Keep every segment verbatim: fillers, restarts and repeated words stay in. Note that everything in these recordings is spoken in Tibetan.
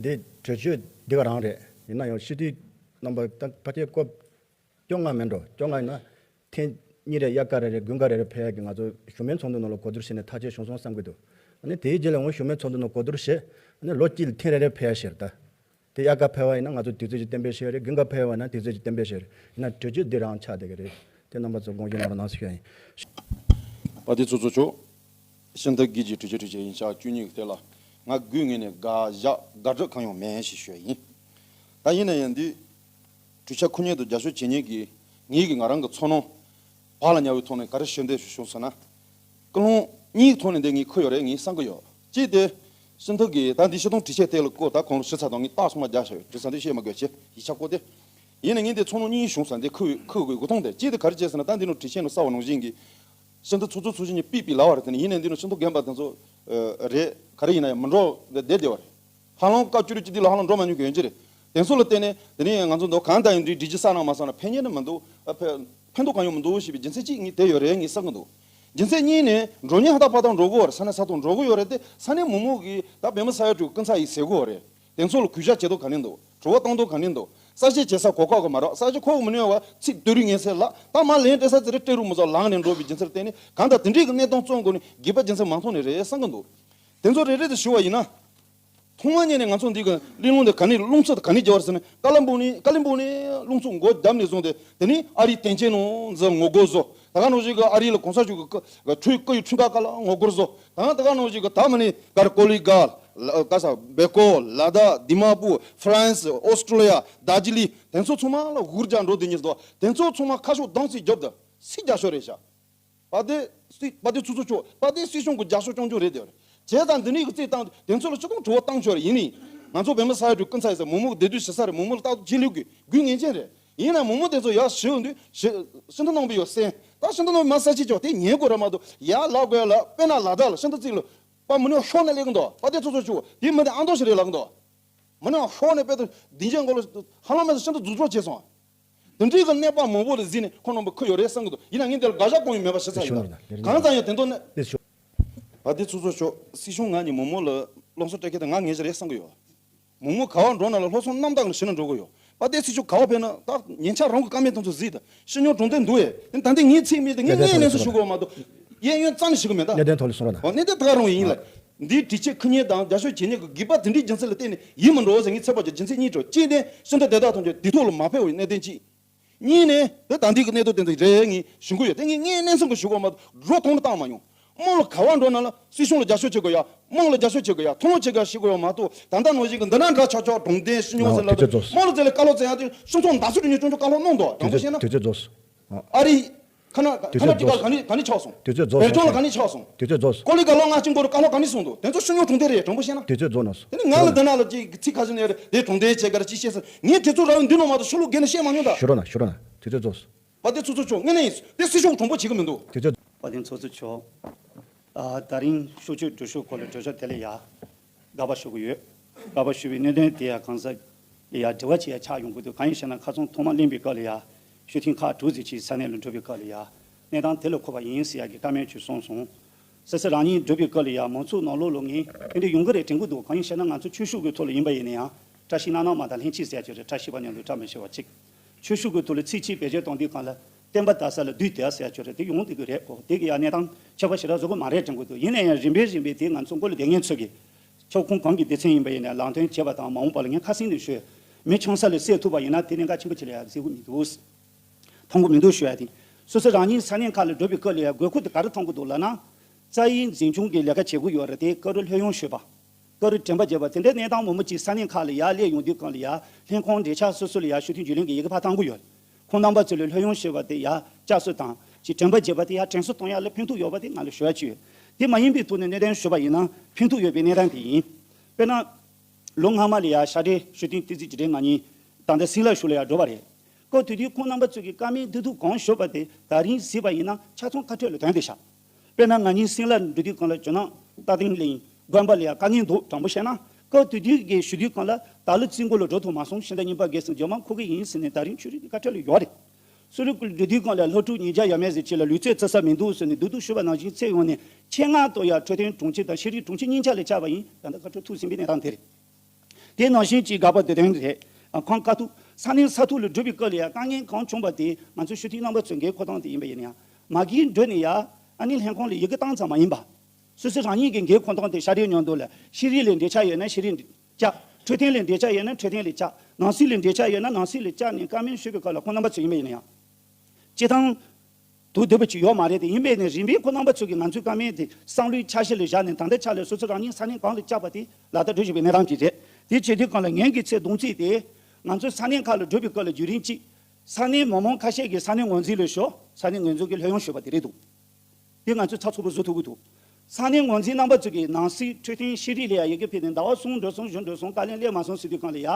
འདི་གྲོས་ཆོད་འདི་ག་རང་རེད། ཡིན་ན་ཡང་སྤྱི་འཐུས་རྣམ་པ་ད་ཕལ་ཆེར་སྐབས་བཅོ་ལྔ་མིན་འགྲོ། བཅོ་ལྔ་ཡིན་ན་ཐེངས་གཉིས་རེ་དབྱར་ཁ་རེ་རེ་དགུན་ཁ་རེ་རེ་ཕེབས་ཡག་གི་ང་ཚོ་བཞུགས་མོལ་ཚོགས་འདུ་ནང་ལ་གོ་བསྡུར་བྱས་ནས་ཐག་གཅོད་བྱུང་སོང་བསམ་གྱི་འདུག་ཨ་ནི་དེའི་རྗེས་ལ་འོང་བཞུགས་མོལ་ཚོགས་འདུ་ནང་གོ་བསྡུར་བྱས། ཨ་ནི་ལོ་གཅིག་ལ་ཐེངས་རེ་རེ་ཕེབས་ཡག་ཞིག་རེད་ད། དེ་དབྱར་ཁ་ཕེབས་པ་ཡིན་ན་ང་ཚོ་དུས་ཚོད་ཅིག་གཏན་འབེབས་བྱས་ཡོད་རེད། དགུན་ཁ་ཕེབས་པ་ཡིན་ན་དུས་ཚོད་ཅིག་གཏན་འབེབས་བྱས་ཡོད་རེད། ཡིན་ན་གྲོས་ཆོད་འདི་རང་ཆགས་བསྡད་ཀྱི་རེད། དེ་རྣམ་པ་ཚོ་དགོངས་ཞུ་གནང་རོགས་གནང་ཞུ་ཡ་ཡིན། དཔལ་ལྡན་ཚོགས་གཙོ་མཆོག་སྤྱི་འཐུས་སྒེར་གྱི་གྲོས་ཆོད་གྲོས་ཆོད་ཡིན་ཞག་བཅུ་གཉིས་ཀྱི་ཐད་ལ་ང་སྒོས་ངོས་ནས་དགག་བཞག་དགག་སྒྲུབ་གང་ཡང་མེད་ཞེས་ཞུ་ཡ་ཡིན། ད་ཡིན་ན་ཡང་འདི་གྲོས་འཆར་ཁུ་ཉེ་དུ་རྒྱབ་སྐྱོར་བྱེད་མཁན་གྱི་ངེད་ཀྱི་ང་རང་གི་ཚོར་སྣང་བག་ལ་ཉལ་བའི་ཐོག་ནས་ག་རེ་ཞུ་འདོད་བྱུང་ཟེར་ན། ཀུན་སློང་གཉིས་ཐོག་ནས་འདི་ངས་ཁུར་ཡོད་རེད་ངས་བསམ་གི་ཡོད། གཅིག་དེ། སྤྱི་འཐུས་ཀྱིས་ད་འདི་སྤྱི་སྟོང་དྲི་ཆད་དེ་ལ་བཀོད་ད་གོང་ལ་ཞུ་ཚར་དང་ངས་རྟགས་ཚང་མ་རྒྱག་བཞག་ཡོད། དྲི་ས་འདི་བཤད་མ་དགོས་ཆེ་ཡིག་ཆ་བཀོད་དེ། ཡིན་ན་ངས་འདི་ཚོར་སྣང་གཉིས་བྱུང་ས་འདི་ཁུར་ཁུར་དགོས་དགོས་མཐོང་དེ། གཅིག་དེ་ག་རེ་བྱས་ཟེར་ན་ད་འདི་ནང་དྲི་ཆད་ནང་གསལ་བ་ནང་བཞིན་གྱི། སྤྱི་འཐུས་ཚོགས་གཙོ་ཚོགས་གཞོན་གཉིས་ཕུད་པའི་ལབ་པ་རེད་དེ་ནི་ཡིན་ནའི་འདི་ནང་སྤྱི་འཐུས་རྒན་པ་དེ་ཚོ་རེད་ག་རེ་ཡིན་ན་ཡང་མི་འགྲོ་བསྡད་བསྡད་པ་རེད། ཧ་ལམ་སྐབས་བཅུ་དྲུག་ཅུ་བདུན་ལ་ཧ་ལམ་འགྲོ་མ་མྱོང་གི་ཡོད་ཀྱི་རེད། དེ་ཚོ་ལ་བརྟེན་ནས་དེ་ནས་ང་ཚོ་འདི་གང་ལྟར་ཡང་འདི་སྒྲིག་གཞི་གསར་ནང་མ་སོང་ན་ཕན་ཉེན་ནི་མི་འདུག་ཨ་ཕན་ཕན་ཐོགས་གང་ཡོང་མི་འདུག་ཞེས་པའི་རྒྱུ་མཚན་གཅིག་ངས་དེ་ཡོད་རེད་ངས་བསམ་གི་འདུག་རྒྱུ་མཚན་གཉིས་ནས་འགྲོ་མཁན་ཧ་ཏག་པ་ཏག་འགྲོ་གི་ཡོད་རེད། ས་གནས་ས་ཐོག་འགྲོ་གི་ཡོད་རེད་དེ་ས་གནས་མི་མང་གིས་ད་བོད་མི་ས་ཡ་དྲུག་སྐུ་ཚབ་ཡིན་ཟེར་གི་ཡོད་རེད། དེ་ཚོ་ལ་གུས་ཞབས་བྱེད་ཐུབ་ག་ནས་འདུག་དྲི་བ་བཏང་ཐུབ་ག་ནས་འདུག་ས་གཞི་བྱེད་ས་གོ་སྐབས་གི་མ་རག་ས་གཞི་ཁོ་གི་མི་ནུས་པ་ཚིག་སྡུད་རིགས་ངན་སེལ་ལ་ད་མ་ལན་སྤྲད་ས་ཙི་རེ་སྤྲད་རུ་མི་ཚོ་ལངས་ནས་འགྲོ་བའི་རྒྱུ་མཚན་བརྟེན་ནས་གང་ལྟར་དེ་འདྲའི་གི་གནས་སྟངས་བཙོང་དགོས་ནས་སྒེར་པ་རྒྱུ་མཚན་མ་མཐོང་ནས་རེད་བསམ་གི་འདུག་དེ་ཚོ་རེ་རེ་དུ་ཞུ་བ་ཡིན་ན། ཐོག་མ་ཉིད་ནས་ང་ཚོ་འདི་གི་གླེང་སློང་དེ་ག་ནས་རླུང་འཚུབ་དེ་ག་ནས་རྒྱག་བར་ཟེར་ན་ཀ་ལ་འབུང་ནས་ཀ་ལིམ་པོང་ནས་རླུང་འཚུབ་འགོ་བརྒྱབ་ནས་བཟུང་སྟེ་དེ་ནས་ཨ་རིའི་དོན་ཆེན་ནང་འཛུལ་ངོ་རྒོལ་བཟོ། ད་ག་ནང་བཞིན་གི་ཨ་རི་ལ་གོང་ས་མཆོག་གི་ཁྲུས་བཀའ་ཡི་ཁྲུས་ཁ་ཁ་ལ་ངོ་རྒོལ་བཟོ། ད་ད་ག་ནང་བཞིན་གི་ད་མ་ནི་གར་ཀོ་ལི་གལ་ག་ས་བེ་ཀོ་ལ་དྭགས་དི་མ་པུར་ཧྥ་རན་སི་ཨོ་སི་ཀྲོ་ལི་ཡ་དར་ཇི་ལིང་དེ་ཚོ་ཚང་མ་ལ་འུར་རྒྱག་འགྲོ་དེ་ཉིད་དོ་དེ་ཚོ་ཚང་མ་ཁ་ཕྱོགས་བདག་སྲིད་རྒྱབ་ད་སྲིད་རྒྱ་ཤོག་རེད་ཤག་པ་དེ་སྲིད་པ་དེ་ཚོ་ཚོ་ཆོག་པ་དེ་སྲིད་གཞུང་གི་རྒྱ་ཤོག་སྐྱོང་རྒྱུ་རེད་དེ། བྱས་ཙང་འདི་ནས་གི་རྩིས་བཏང་དེ་ཚོ་ལ་སྤྱི་སྟོང་དྲི་བ་བཏང་ཆོག་རེད་ཡིན་ནི། ང་ཚོ་བོད་མི་ས་ཡ་དྲུག་ཀུན་ཚ་ཡི་ས་མི་མང་གི་བདེ་སྡུག་ཞི་ས་རེད། མི་མང་ལ་ལྟ་རྟོག་ཆེ་ལུགས་ཀྱི་དགོས་ངེས་ཅན་རེད། ཡིན་ན་མི་མང་དེ་ཚོ་ཡར་ཞུ་འདུག་ཞུ་ཞུ་འདུག་གནང་བའི་ཡོད་སེམས་ད་ཞུ་འདུག་གནང་མ་ས་ཆེ་ཆོག་དེ་ཉན་དགོས་ར་མ་གཏོགས་ཡར་ལབ་དགོས་ལ་དཔེར་ན་ལ་དྭགས་ལ་ཤིན་ཏུ་རྩིག་ལ་པ་མི་ནུས་ཤོར་ནས་སླེབས་གི་འདུག་པ་དེ་ཚོ་ཚོ་ཆུ་དེ་མི་དེ་ཨང་ཏོ་ཞིག་རེད་ལབ་གི་འདུག་མི་ནུས་ཤོར་ནས་དཔེ་དེ་བདེ་འཇགས་མགོ་ལ་ཧ་ལམ་མེད་ས་ཤིན་ཏུ་རྫུ་འཕྲུལ་བྱས་སོང་། དེ་འདྲའི་གི་གནས་བབ་མང་པོ་ལ་གཟིགས་ནས་ཁོ་རྣམ་པ་ཁུར་ཡོད་རེད་བསམ་གི་འདུག་ཡིན་ན་ངས་འདི་ལ་དགག་བཞག་གང་ཡང་མེད་པ་ཞུ་ཚར་ཡིན་ད། གང་ཙམ་ཡང་དེ་འདོད་ན། དེ་ཞོག་བ་དེ་ཚོ་ཚོ་ཞོག་སྲིད་གཞུང་ང་ནས་མི་མང་ལ་བློ་སེམས་སྤྲད་མཁན་དེ་ང་ངེས་ཅིག་རེད་བསམ་གི་ཡོད། མི་མང་ག་བ་འགྲོ་ན་ལ་ལྷོ་སོང་རྣམ་དག་ལ་ཤི་ན་འགྲོ་གི་ཡོད། བ་དེ་སྲིད་ཞུགས་ག་བ་ཕེབས་ན་ད་ཉེ་ཆར་རང་གི་བཀའ་མོལ་དེ་ཚོ་གཟིགས་དང་ཤི་ཉོ་གྲོང་སྡེ་འདུག་ཨེ། དེ་ད་འདི་ངས་ཚིག་མེད་དེ་ངས་གནས་གནས་སུ་ཞུ་དགོས་མ་གཏོགས་གཡས་གཡོན་རྩ་ནས་ཞུ་གི་མེད་ད། གནད་དོན་ཐོག་ལ་གསུང་རོགས་གནང་། འོ་གནད་དོན་ད་ག་རང་ཡིན་ལ། འདིའི་དྲི་ཆད་ཁུར་མཁན་དང་རྒྱབ་སྐྱོར་བྱེད་མཁན་གྱི་སྒེར་པ་དེ་འདྲའི་རྒྱུ་མཚན་ལ་བརྟེན་ནས་ཡིན་མི་འགྲོ་ཟེར་ངས་ཚོད་དཔག་བྱས། རྒྱུ་མཚན་གཉིས་འགྲོ་གཅིག་ནས་ཤིན་ཏུ་བདེ་ཐང་ཐོན་རྒྱུ་དེ་ཐོག་ལ་མ་ཕེབས་པའི་གནད་དོན་གཅིག་གཉིས་ནས་དེ་ད་འདི་གི་གནད་དོན་དེ་ཚོ་རེད་ངས་ཞུ་གི་ཡོད། དེ་ངས་ངས་གནས་ཚང་གི་ཞུ་གོ་མ་གཏོགས་འགྲོ་ཐོང་ལ་བཏང་མ་མྱོང་། དམངས་ལ་ག་བ་འགྲོ་ན་ལ་སྲིད་གཞུང་ལ་རྒྱབ་སྐྱོར་བྱེད་དགོས་ཡ། དམངས་ལ་རྒྱབ་སྐྱོར་བྱེད་དགོས་ཡ། ཐུགས་སྣང་བྱེད་དགོས་ཡ་ཞུ་གོ་ཡ་མ་གཏོགས་ད་ལྟ་ནང་བཞིན་གྱི་འདི་ན་འདྲ་ཆགས་ཆགས་གྲོང་སྡེ་ཤི་ཉོ་ཟེར་ལ་དུས་ཚོད་རྫོགས། དམངས་ལ་ཟེར་ལ་བཀའ་སློབ་སྩལ་ཡ་དེ་སྤྱི་ཚོགས་འདར་སུ་དུ་ཉོ་ཅུང་ཅུང་བཀའ་སློབ་གནང་དོ་དྲང་པོ་བཤད་ན། དུས་ཚོད་རྫོགས། ཨ་རི། ཁ་ན་ཁ་དུས་ཚོད་ན་ཅི་ག་རྫོགས། ག་ནི་ག་ནི་ཆགས་སོང་། དུས་ཚོད་རྫོགས་བལ་སོང་། ཊོན་ལ་ག་ནི་ཆགས་སོང་། དུས་ཚོད་རྫོགས། ཀོ་ལི་ག་ལོ་ང་ཅིང་གོ་རུ་ཀ་ལོ་ག་ནི་སོང་འདུག་དེ་ཚོ་ཤུ་ཉོ་གྲོང་སྡེ་རེད་དྲང་པོ་བཤད་ན། དུས་ཚོད་རྫོགས་ནོ། དེ་ནི་ང་ལ་འདི་ན་ལ་ཅིག་ཚིག་ཁ་ཤས་ནས་རེད་དེ་གྲོང་སྡེ་བྱེད་ག་ར་ཅི་བཤད་ཟེར་ངས་དུས་ཚོད་རང་འདི་ནོ་མ་གཏོགས་ཤུ་ལུག་གེ་ནི་བཤད་མ་མྱོང་ད། ཞུ་རོགས་ན་ཞུ་རོགས་ན་དུས་ཚོད་རྫོགས། པ་དེ་ཚོ་ཚོ་ཆོག་ངས་ནི་དེ་སྲིད་ཤོག་གྲོང་པོ་བྱེད་གི་མི་འདུག་དུས་ཚོད། པ་དེ་ཚོ་ཚོ་ཆོག་ཨ་ད་རིང་ཤོག་ཆོས་སྒྲུབ་ཤོག་སྐོར་ལ་གྲོས་ཆོད་དེ་ལ་ཡ། དགག་པ་ཞུ་གི་ཡོད། དགག་པ་ཞུ་བའི་གནད་དོན་དེ་ཡང་གང་ཟག་ལ་ཡ་དྲི་བ་བྱེད་ཡ་ཆགས་ཡོང་གི་འདུག་གང་ཡིན་ཞེ་ན་ཁ་སང་ཐོག་མ་གླེང་བའི་སྐབས་ལ་ཡ་ཞུ་ཐེངས་ཁག་དྲུག་ཙམ་ཅིག་ས་གནས་ལ་འགྲོ་བའི་སྐབས་ལ་ཡ་གནས་སྟངས་དེ་ལ་གོ་བ་ཡིན་ཟེར་ཡ་གི་བཀའ་མོལ་ཅིག་གསུངས་སོང་། སོ་སོ་རང་ཉིད་འགྲོ་བའི་སྐབས་ལ་ཡ་མང་ཚོགས་ནང་ལོགས་ལ་ངས་དེ་འདྲ་ཡོང་གི་རེད་དྲན་གི་འདུག་གང་ཡིན་ཞེ་ན་ང་ཚོ་ཆོས་ཕྱོགས་ཀྱི་ཐོག་ལ་ཡིན་པ་ཡིན་ན་ཡང་བཀྲ་ཤིས་གནང་གནང་མ་དང་ལྷན་ཅིག་ཟེར་ཡ་ཅིག་རེད། བཀྲ་ཤིས་པ་མཉམ་དུ་བཀྲ་མི་ཤིས་པ་གཅིག་ཆོས་ཕྱོགས་ཀྱི་ཐོག་ལ་ཚིག་གཅིག་བེད་སྤྱོད་གཏོང་དུས་གང་ལ་བསྟན་པ་དར་ས་ལ་བདུད་དེ་ཡ་ཟེར་ཡ་ཅིག་རེད། དེ་ཡོང་དེ་གི་རེད་གོ་དེ་གི་ཡ་གནས་སྟངས་ཁྱད་པར་ཞེ་དྲག་བཟོ་གི་མ་རེད་དྲན་གི་འདུག་ཡིན་ན་ཡང་རིམ་པས་རིམ་པས་དེ་ང་ཚོ་མགོ་ལ་བསྡད་མཁན་ཚོ་གི་ཁྱབ་ཁོངས་གང་གི་སྡེ་ཚན་ཡིན་པ་ཡིན་ན་ལམ་སྟོན་བྱེད་པ་དང་མ་འོངས་པ་ལ་ངས་ཁ་སེང་ནས་ཞུས། མི་ཆང་ས་ལ་བསད་ཐུབ་པ་ཡིན་ན་དེ་གནད་འགག་ཆེན་པོ་ཅིག་ལ་ཡ་གཟིགས་གི་མི་འདུག་མཐོང་གི་མི་འདུག་ཞུ་ཡ་དེ། སོ་སོ་རང་ཉིད་ས་གནས་ཁག་ལ་འགྲོ་བའི་སྐབས་ལ་ཡ་དགོས་མཁོ་དེ་ག་རེ་མཐོང་གི་འདུག་ལབ་ན། རྩ་ཡིག་འཛིན་སྐྱོང་གི་ལས་ཀ་བྱེད་དགོས་ཡོད་རེད་དེ་སྐབས་རེ་ལྷོད་ཡངས་ཞུས་པ། སྐབས་རེ་དྲན་པ་བརྗེད་པ་དེ་འདྲའི་གནས་སྟངས་མང་པོ་ཅིག་ས་གནས་ཁག་ལ་ཡར་སླེབས་ཡོང་དུས་སྒང་ལ་ཡ་ལྷན་ཁང་འབྲེལ་ཆགས་སོ་སོ་ལ་ཡ་ཞུ་མཐུན་བརྒྱུད་ལེན་གྱི་ཡི་གེ་ཕར་བཏང་གི་ཡོད། ཁོང་རྣམ་པ་ཚོ་ལ་ལྷོད་ཡངས་ཞུས་པ་དེ་ཡ་བསྐྱར་གསོ་དང་ཅིག་དྲན་པ་བརྗེད་པ་དེ་ཡ་དྲན་གསོ་གཏོང་ཡ་ལ་ཕན་ཐོགས་ཡོད་པ་དེ་ང་ལ་ཞུ་ཡ་ཅིག་ཡོད། དེ་མ་ཡིན་པའི་ཐོག་ནས་གནད་དོན་ཞུས་པ་ཡིན་ན་ཕན་ཐོགས་ཡོད་པའི་གནས་སྟངས་དེ་ཡིན། དཔེར་ན། ལོ་སྔ་མ་ལ་ཡ་ཤར་འབྲས་ཞུ་རྟེན་ཏི་ཙི་ཅི་རེད་ང་གཉིས་ད་ལྟ་སིང་ལ་ཞུ་ལ་ཡ་འགྲོ་བ་རེད། སྐབས་དེ་དུས་ཁོང་རྣམ་པ་ཚོ་གི་བཀའ་མོལ་འདི་ཐུག་གང་ཞུས་པ་དེ་ད་རིང་གཟིགས་པ་ཡིན་ན་ཆ་ཚང་ཁ་ཕྲལ་ལ་དོན་དེ་བཞག་དཔེར་ན་ང་གཉིས་སིང་ལ་འགྲོ་དུས་སྒང་ལ་ཇོ་ནང་རྟ་སྟེང་གླིང་དགོན་པ་ལ་ཡང་དཀའ་ངལ་འདུག་དྲང་པོ་བཤད་ན་སྐབས་དེ་དུས་ཀྱི་ཞུ་དུས་སྒང་ལ་ད་ལོ་རྩིས་འགོ་ལ་འགྲོ་ཐུབ་མ་སོང་ཕྱི་ཟླ་གཉིས་པ་རྒས་སོང་རྗེས་མ་ཁོ་གི་ཡིན་ཟེར་ནས་ད་རིང་ཆོས་རིག་གི་ཁ་ཕྲལ་ལ་ཡོད་རེད། སུ་རུ་ཀུལ་འགྲོ་དུས་སྒང་ལ་སློབ་ཕྲུག་ཉིས་བརྒྱ་ཡས་མས་ཟེར་ཅིག་ལ་ལུས་རྩལ་རྩེ་ས་མི་འདུག་ཟེར་ནས་བསྡུ་བསྡུ་ཞུ་བ་ནང་བཞིན་ཚེ་ཡོང་ནས་ཆེད་མངགས་ཐོག་ཡ་འཕྲོད་བསྟེན་གྲོང་ཁྱེར་དང་ཤེས་རིག་གྲོང་ཁྱེར་གཉིས་ཆ་ལ་བཅར་བ་ཡིན་ད་ལྟ་ཁ་ཕྲལ་ཐུག་ཟིན་པའི་གནས་སྟངས་དེ་རེད། དེ་ནང་བཞིན་གྱི་དགག་པ་དེ་དོན་རེད། ཨ། ཁང་དཀའ་ཐུབ་ས་གནས་ས་ཐོག་ལ་བསྒྲུབས་པའི་སྐབས་ལ་ཡང་དཀའ་ངལ་གང་བྱུང་བ་དེ་ང་ཚོ་ཞུ་གཏུག་རྣམ་པ་ཚོའི་འགན་ཁུར་སྟངས་དེ་ཡིན་པ་ཡིན་ན་ཡང་། མ་གིའི་མགྲོན་ནས་ཡང་ཨ་ནི་ལྷན་ཁང་ལ་ཡི་གེ་བཏང་ཙམ་མ་ཡིན་པ། སོ་སོ་རང་ཉིད་ཀྱི་འགན་ཁུར་སྟངས་དེ་ཤ་རིའི་ཉམས་རྟོགས་ལ་ཤེས་རིག་ལ་འབྲེལ་ཆགས་ཡོད་ན་ཤེས་རིག་བཅར། འཕྲོད་བསྟེན་ལ་འབྲེལ་ཆགས་ཡོད་ན་འཕྲོད་བསྟེན་ལ་བཅར། ནང་སྲིད་ལ་འབྲེལ་ཆགས་ཡོད་ན་ནང་སྲིད་ལ་བཅར་ནས་བཀའ་མོལ་ཞུས་པའི་སྐབས་ལ་ཁོང་རྣམ་པ་ཚོ་ཡིན་པ་ཡིན་ན་ཡང་། སྤྱིར་བཏང་། དུ་བསྡུས་པ་ཅིག་ཡོད་མ་རེད་དེ། ཡིན་པས་ནས་རིམ་པས་ཁོ་རྣམ་པ་ཚོ་གིས་ང་ཚོའི་བཀའ་མོལ་དེ་བསམ་བློའི་འཆར་གཞི་ལ་བཞག་ནས་ད་ལྟའི་ཆ་ལ་སོ་སོ་རང་ཉིད་ས་གནས་གང་ལ་བཅར་བ་དེ་ལག་བསྟར་འགྲོ་བཞིན་པའི་གནས་སྟངས་ཅིག་རེད། དེ་བྱེད་དུས་གང་ལ་ངན་གྱི་ཚད་བསྡོམས་ཚིག་དེ་ང་ཚོ་ས་གནས་ཁག་ལ་བསྒྲུབས་པའི་སྐབས་ལ་བརྒྱུད་རིམ་གཅིག་ས་གནས་མི་མང་ཁ་ཤས་ཀྱིས་ས་གནས་ངོས་འཛིན་ལ་ཞོག་ས་གནས་ངོས་འཛིན་གྱི་ལྷོད་ཡངས་ཞུས་པ་དེ་རེད་འདུག་དེ་ང་ཚོས་ཚགས་ཚུད་པོ་བཟོ་ཐུབ་ཀྱི་འདུག་ས་གནས་ངོས་འཛིན་རྣམ་པ་ཚོ་གིས་ནང་སྲིད་འཕྲོད་བསྟེན་ཤེས་རིག་ལ་ཡང་ཡི་གེ་ཕུལ་ནས་ཟླ་བ་གསུམ་འགྲོ་སོང་བཞི་འགྲོ་སོང་བཀའ་ལན་སླེབས་མ་སོང་ཟེར་དུས་གང་ལ་ཡ།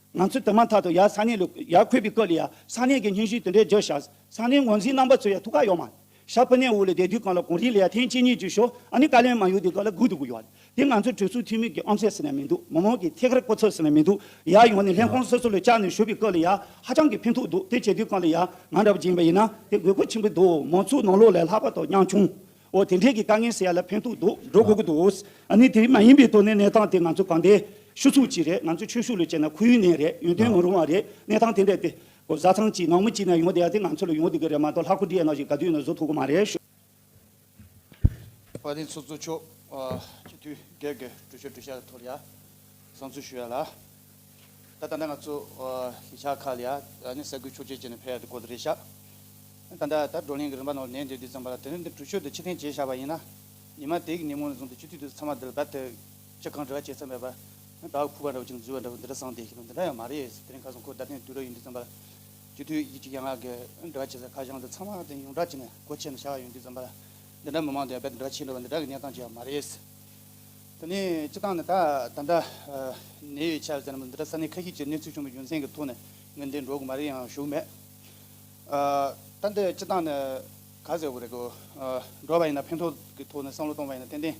ང་ཚོས་དེ་མ་ཐག་ཏུ་ཡར་ས་གནས་ལ་ཡར་འཁོད་པའི་སྐབས་ལ་ཡ་ས་གནས་ཀྱི་སྙན་ཞུ་དེ་འདྲའི་བརྒྱབ་བཞག་ས་གནས་ངོས་འཛིན་རྣམ་པ་ཚོ་ཡང་ཐུགས་ཁག་ཡོད་མ་རེད། ཤར་ཕུ་ནས་འོག་ལ་བསྡད་དུས་གང་ལ་གོང་རིམ་ལ་ཡ་ཐེངས་གཅིག་གཉིས་ཀྱི་ཞོག་ཨ་ནི་བཀའ་ལན་མ་ཡོང་དུས་གང་ལ་སྒུག་འདུག་གི་ཡོད་རེད། དེ་ང་ཚོ་གྲོས་ཚོགས་འཐུས་མི་གི་ཨམ་ཚད་ཟེར་ན་མི་འདུག་མི་མང་གི་ཐད་ཀར་སྐུ་ཚབ་ཟེར་ན་མི་འདུག་ཡར་ཡོང་ནས་ལྷན་ཁང་སོ་སོ་ལ་བཅར་ནས་ཞུ་བའི་སྐབས་ལ་ཡ་ཧ་ཅང་གི་ཕན་ཐོགས་འདུག་དེ་བྱེད་དུས་གང་ལ་ཡ་ང་འདྲ་བ་ཅིག་ཡིན་པ་ཡིན་ན་དེ་དགོས་མཁོ་ཆེན་པོ་འདུག་མང་ཚོགས་ནང་ལོགས་ལ་ལྷག་པར་དུ་ཉམ་ཆུང་འོ་དེ་འདྲས་ཀྱི་དཀའ་ངལ་སེལ་ཡ་ལ་ཕན་ཐོགས་འདུག་འགྲོ་དགོས་ཀྱི་འདུག་ཨ་ནི་དེ་མ་ཡིན་པའི་ཐོག་ནས་གནས་སྟངས་དེ་ང་ཚོ་གང་དེ་ཤུགས་ཆུང་ཅིག་རེད། ང་ཚོ་ཆོས་ཕྱོགས་ལ་བྱས་ན་ཁོར་ཡུག་ནས་རེད། ཡོན་ཏན་མི་རུང་བ་རེད། གནས་སྟངས་དེ་འདྲས་དེ་གོ་བཟའ་ཚང་གཅིག་ནང་མི་གཅིག་ན་ཡོང་བསྡད་ཡ་དེ་ང་ཚོ་ལ་ཡོང་བསྡད་ཀྱི་རེད་མ་གཏོགས་ལྷག་པར་འདི་ཡ་ནང་བཞིན་ག་དུས་ཡིན་ན་བཟོ་ཐུབ་ཀྱི་མ་རེད་ཞུ། དཔལ་ལྡན་ཚོགས་གཙོ་མཆོག་ཨ། སྤྱི་འཐུས་སྒེར་གྱི་གྲོས་ཆོད་གྲོས་འཆར་ཐོག་ལ་ཡ་བསམ་ཚུལ་ཞུ་ཡ་ལ། ད་ད་ལྟ་ང་ཚོ་ཨ། གཞིས་ཆགས་ཁག་ལ་ཡ་ཨ་ནི་ས་ཁུལ་ཆོས་བྱེད་བྱས་ནས་ཕེབས་ཡ་དེ་སྐོར་དེ་རེད་ཤག་ད་ལྟ་ད་བགྲོ་གླེང་གི་རིམ་པ་ནང་ལ་ཉན་བསྡད་དུས་ཙམ་པ་ལ་དེ་རིང་འདི་གྲོས་ཆོད་དེ་ཕྱིར་འཐེན་བྱས་བཞག་པ་ཡིན་ན། ཉི་མ་དེ་གི་ཉིན་མོ་ནས་བཟུང་སྟེ་སྤྱི་འཐུས་དེ་ཚང་མ་འདི་ལ་རྦད་དེ་ཅི་གང་དྲི་བ་བྱེད་ས་མེད་པ། ད་ཁུག་པ་འདྲ་བོ་ཅིག་འཛུལ་བ་འདྲ་བོ་འདི་འདྲ་བསམ་བསྡད་ཤི་ལོ་འདི་འདྲ་ཡང་མ་རེད། དེ་རིང་ཁ་སང་ཁོ་བརྡ་སྟོན་དུས་རབས་ཡིན་དུས་ཙམ་པ་ལ། སྤྱི་འཐུས་ཡིག་གཅིག་ཡན་ལག་གི་འབྲེལ་བ་བྱེད་ས་ཁ་བྱང་དེ་ཚང་མ་དེ་ཡོངས་གྲགས་བྱས་ནས་སྒོ་ཕྱེ་ནས་བཞག་ཡོང་དུས་ཙམ་པ་ལ། འདི་འདྲ་མི་མང་དེ་རྦད་དེ་འབྲེལ་བ་བྱེད་འགྲོ་བ་འདི་འདྲ་གི་གནས་སྟངས་ཅིག་ཡང་མ་རེད། དེ་ནས་སྤྱི་བཏང་ནས་ད་ད་ལྟ་ཨ། གནས་ཡུལ་ཆ་ཟེར་ན་འདི་འདྲ་ས་གནས་ཁ་ཤས་ཀྱི་གནས་ཚུལ་བྱུང་བའི་རྒྱུ་མཚན་གྱི་ཐོག་ནས་ངས་འདི་འགྲོ་གི་མ་རེད་ཡང་ཞུ་གི་མེད། ཨ། ད་འདི་སྤྱི་བཏང་ནས་ག་ཟེར་དགོས་རེད་གོ་ཨ། འགྲོ་བ་ཡིན་ན་ཕན་ཐོགས་ཀྱི་ཐོག་ནས་བསམ་བློ་གཏོང་བ་ཡིན་ན་ཏན་ཏན་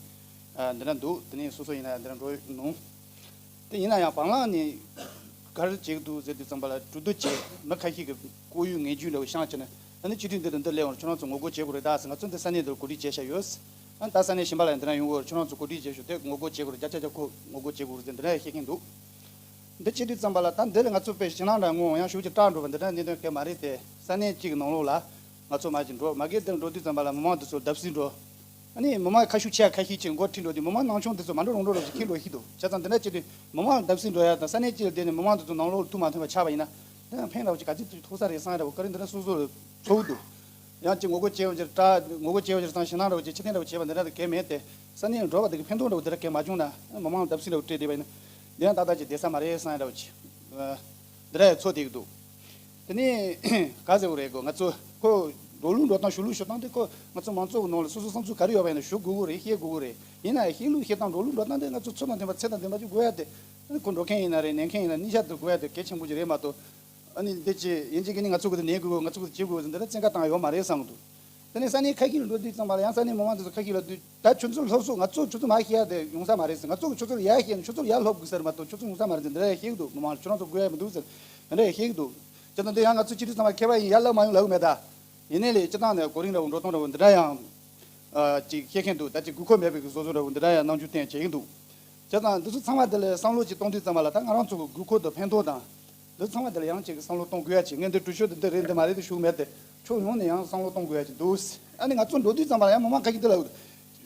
ཨ། འདི་འདྲ་འདུག་དེ་ནས་སོ་སོ་ཡིན་ན་འདི་འདྲ་འགྲོ་ཡོང་། དེ་ཡིན་ན་ཡང་བང་ལང་ནས་ག་རེ་བྱེད་ཀྱི་འདུག་ཟེར་དུས་ཙམ་པ་ལ་གྲོས་བསྡུར་བྱས་མི་ཁ་ཤས་ཀྱི་ལྐོག་གཡོ་ངན་ཇུས་འདྲ་བོ་བཤད་བྱས་ནས་ཨ་ནི་སྤྱི་འཐུས་འདི་དང་འདི་སླེབས་འོང་ཁྱོད་རང་ཚོ་ངོ་རྒོལ་བྱེད་དགོས་རེད་ད་ཟེར། ང་ཚོ་འདི་ས་གནས་འདིར་གོ་སྒྲིག་བྱས་བཞག་ཡོད། ཨ་ནི་ད་ས་གནས་གཞན་པ་ལ་འདི་འདྲ་ཡོང་གི་ཡོད་རེད། ཁྱོད་རང་ཚོ་གོ་སྒྲིག་བྱེད་དགོས་རེད། རྒྱབ་སྐྱོར་རྒྱབ་ཁོ་ངོ་རྒོལ་བྱེད་དགོས་རེད་ཟེར་འདི་འདྲ་ཡང་བཤད་མཁན་འདུག་འདི་བྱེད་དུས་ཙམ་པ་ལ་ད་འདི་ལ་ང་ཚོ་དཔེ་ཞེད་སྣང་འདྲ་ངོ་ཡང་ཞུགས་ཀྱི་སྐྲག་འགྲོ་བ་འདི་འདྲ་གནད་དོན་གལ་མ་རེད་དེ། ས་གནས་གཅིག་གི་ནང་ལོགས་ལ་ང་ཚོ་མ་གཅིག་འགྲོ་མ་གི་འདིར་འགྲོ་དུས་ཙམ་པ་ལ་མི་མང་འདི་ཚོ་བརྡབ་གསིག་འགྲོ། ཨ་ནི་མི་མང་ཁ་ཤུགས་ཆེ་ཁ་ཤས་ཀྱིས་འགོ་ཁྲིད་འགྲོ་དུས་མི་མང་ནང་ཆུང་འདི་ཚོ་མ་འགྲོ་རུང་འགྲོ་རོགས་ཀྱི་ཁྱིམ་འགྲོ་ཤི་འདུག་བྱས་ཙང་འདི་འདྲ་བྱེད་དུས་མི་མང་བརྡབ་གསིག་འགྲོ་ཡ་དང་ས་གནས་གཅིག་ལ་བསྡད་ནས་མི་མང་འདི་ཚོ་ནང་ལོགས་ལ་ཐུག་མ་ཐུབ་པ་ཆགས་པ་ཡིན་ན། དེ་ཡང་ཕན་ར་བ་ཅིག་ག་ཚོད་ཐུག་ཐུག་ས་རེད་བསམ་ར་བ་ག་རེ་འདི་འདྲ་སོ་སོ་ལ་ཚོར་འདུག་ཡང་ཅིག་ངོ་རྒོལ་བྱས་པ་ཅིག་སྐྲག་ངོ་རྒོལ་བྱས་པ་ཅིག་དང་ཞེད་སྣང་འདྲ་བ་ཅིག་ཕྱི་ཐེངས་འདྲ་བ་བྱས་པ་འདི་འདྲ་དེ་གལ་མེད་དེ། ས་གནས་འགྲོ་བ་དེ་གི་ཕན་ཐོགས་འདྲ་བོ་དེ་འདྲ་གལ་མ་བྱུང་ན་མི་མང་བརྡབ་གསིག་འདྲ་བོ་སྤྲད་བསྡད་པ་ཡིན་ན། དེ་ཡང་ཏག་ཏག་ཅིག་བསྡད་ས་མ་རེད་བསམ་འདྲ་བོ་ཅིག་འདི་འདྲ་ཡང་ཚོར་བསྡད་ཀྱི་འདུག་དེ་ནས་ག་ཟེར་བ་རེད་གོ་ང་ཚོ་ཁོ་འགྲོ་ལུགས་འགྲོ་སྟངས་ཞུ་ལུགས་ཞུ་སྟངས་དེ་ཁོ་ང་ཚོ་མང་ཚོགས་ཀྱི་ནང་ལ་སོ་སོ་བསམ་ཚུལ་ག་རེ་ཡོད་པ་ཡིན་ན་ཞུ་དགོས་ཀྱི་རེད། བཤད་དགོས་ཀྱི་རེད། ཡིན་ན་ཡང་བཤད་ལུགས་བཤད་སྟངས་འགྲོ་ལུགས་འགྲོ་སྟངས་དེ་ང་ཚོ་ཚོད་དང་ལྡན་པ་ཚད་དང་ལྡན་པ་ཅིག་དགོས་ཡ་དེ། ཁོ་འགྲོ་མཁན་ཡིན་ན་རེད། ནན་མཁན་ཡིན་ན་ནི་ཤ་དུ་དགོས་ཡ་དེ་གལ་ཆེན་པོ་ཅིག་རེད་མ་གཏོགས། ཨ་ནི་འདི་ཅི་ཡིན་གཅིག་གིས་ནི་ང་ཚོ་གི་དེ་ནས་དགོས་ང་ཚོ་གི་དེ་བྱེད་དགོས་ཟེར་འདི་འདྲ་བཙན་བཀའ་བཏང་ཡོད་མ་རེད་བསམ་གི་འདུག་དེ་ནས་ས་གནས་ཁ་ཤས་ལ་འགྲོ་དུས་ཙམ་པ་ལ་ཡང་ས་གནས་མི་མང་དེ་ཚོ་ཁ་ཤས་ལ་དུས་ད་ཁྱོད་ཚོ་སློབ་གསོ་ང་ཚོ་ཁྱོད་ཚོ་མ་ཤེས་ཡ་དེ་ཡོང་ས་མ་རེད་ཟེར། ང་ཚོ་གི་ཁྱོད་ཚོ་ལ་ཡ་ཤེས་ནས་ཁྱོད་ཚོ་ལ་ཡ་སློབ་དགོས་ཟེར་མ་གཏོགས་ཁྱོད་ཚོ་ཡོང་ས་མ་རེད་ཟེར་འདི་འདྲ་ཡ་བཤད་གི་འདུག་མི་མང་ལ་ཁྱོད་རང་ཚོ་དགོས་ཡ་མི་འདུག་ཟེར་འདི་འདྲ་ཡ་བཤད་གི་འདུག་བྱས་ཙང་འདི་ཡང་ང་ཚོ་སྤྱི་འཐུས་ཚང་མ་མཁས་པ་ཡིན་ཡ་ལབ་མ་ཡོང་ལབ་གི་མེད་ད། ཡིན་ནའི་ལས་སྤྱི་བཏང་ནས་གོ་རིམ་འདྲ་བོ་འགྲོ་སྟངས་འདྲ་བོ་འདི་འདྲ་ཡང་ཨ་ཅིག་བཤད་མཁན་འདུག་ད་ཅིག་དགོས་མཁོ་མེད་པའི་གི་བཟོ་བཟོ་འདྲ་བོ་འདི་འདྲ་ཡང་རྣམ་འགྱུར་བསྟན་བྱེད་ཀྱི་འདུག་བྱས་ཙང་འདི་ཚོ་ཚང་མ་དེ་ལ་བསམ་བློ་ཅིག་གཏོང་དུས་ཙམ་པ་ལ་ད་ང་རང་ཚོ་གི་དགོས་མཁོ་དང་ཕན་ཐོགས་དང་། འདི་ཚང་མ་དེ་ལ་ཡང་ཅིག་བསམ་བློ་གཏོང་དགོས་ཡ་ཅིག་ངས་འདི་གྲོས་ཆོད་འདི་འདི་རེད་འདི་མ་རེད་དུ་ཞུགས་མེད་དེ། ཕྱོགས་ཡོངས་ནས་ཡང་བསམ་བློ་གཏོང་དགོས་ཡ་ཅིག་འདུག་ཨ་ནི་ང་ཚོ་འགྲོ་དུས་ཙམ་པ་ལ་ཡང་མི་མང་ཁ་ཤས་འདི་ལ་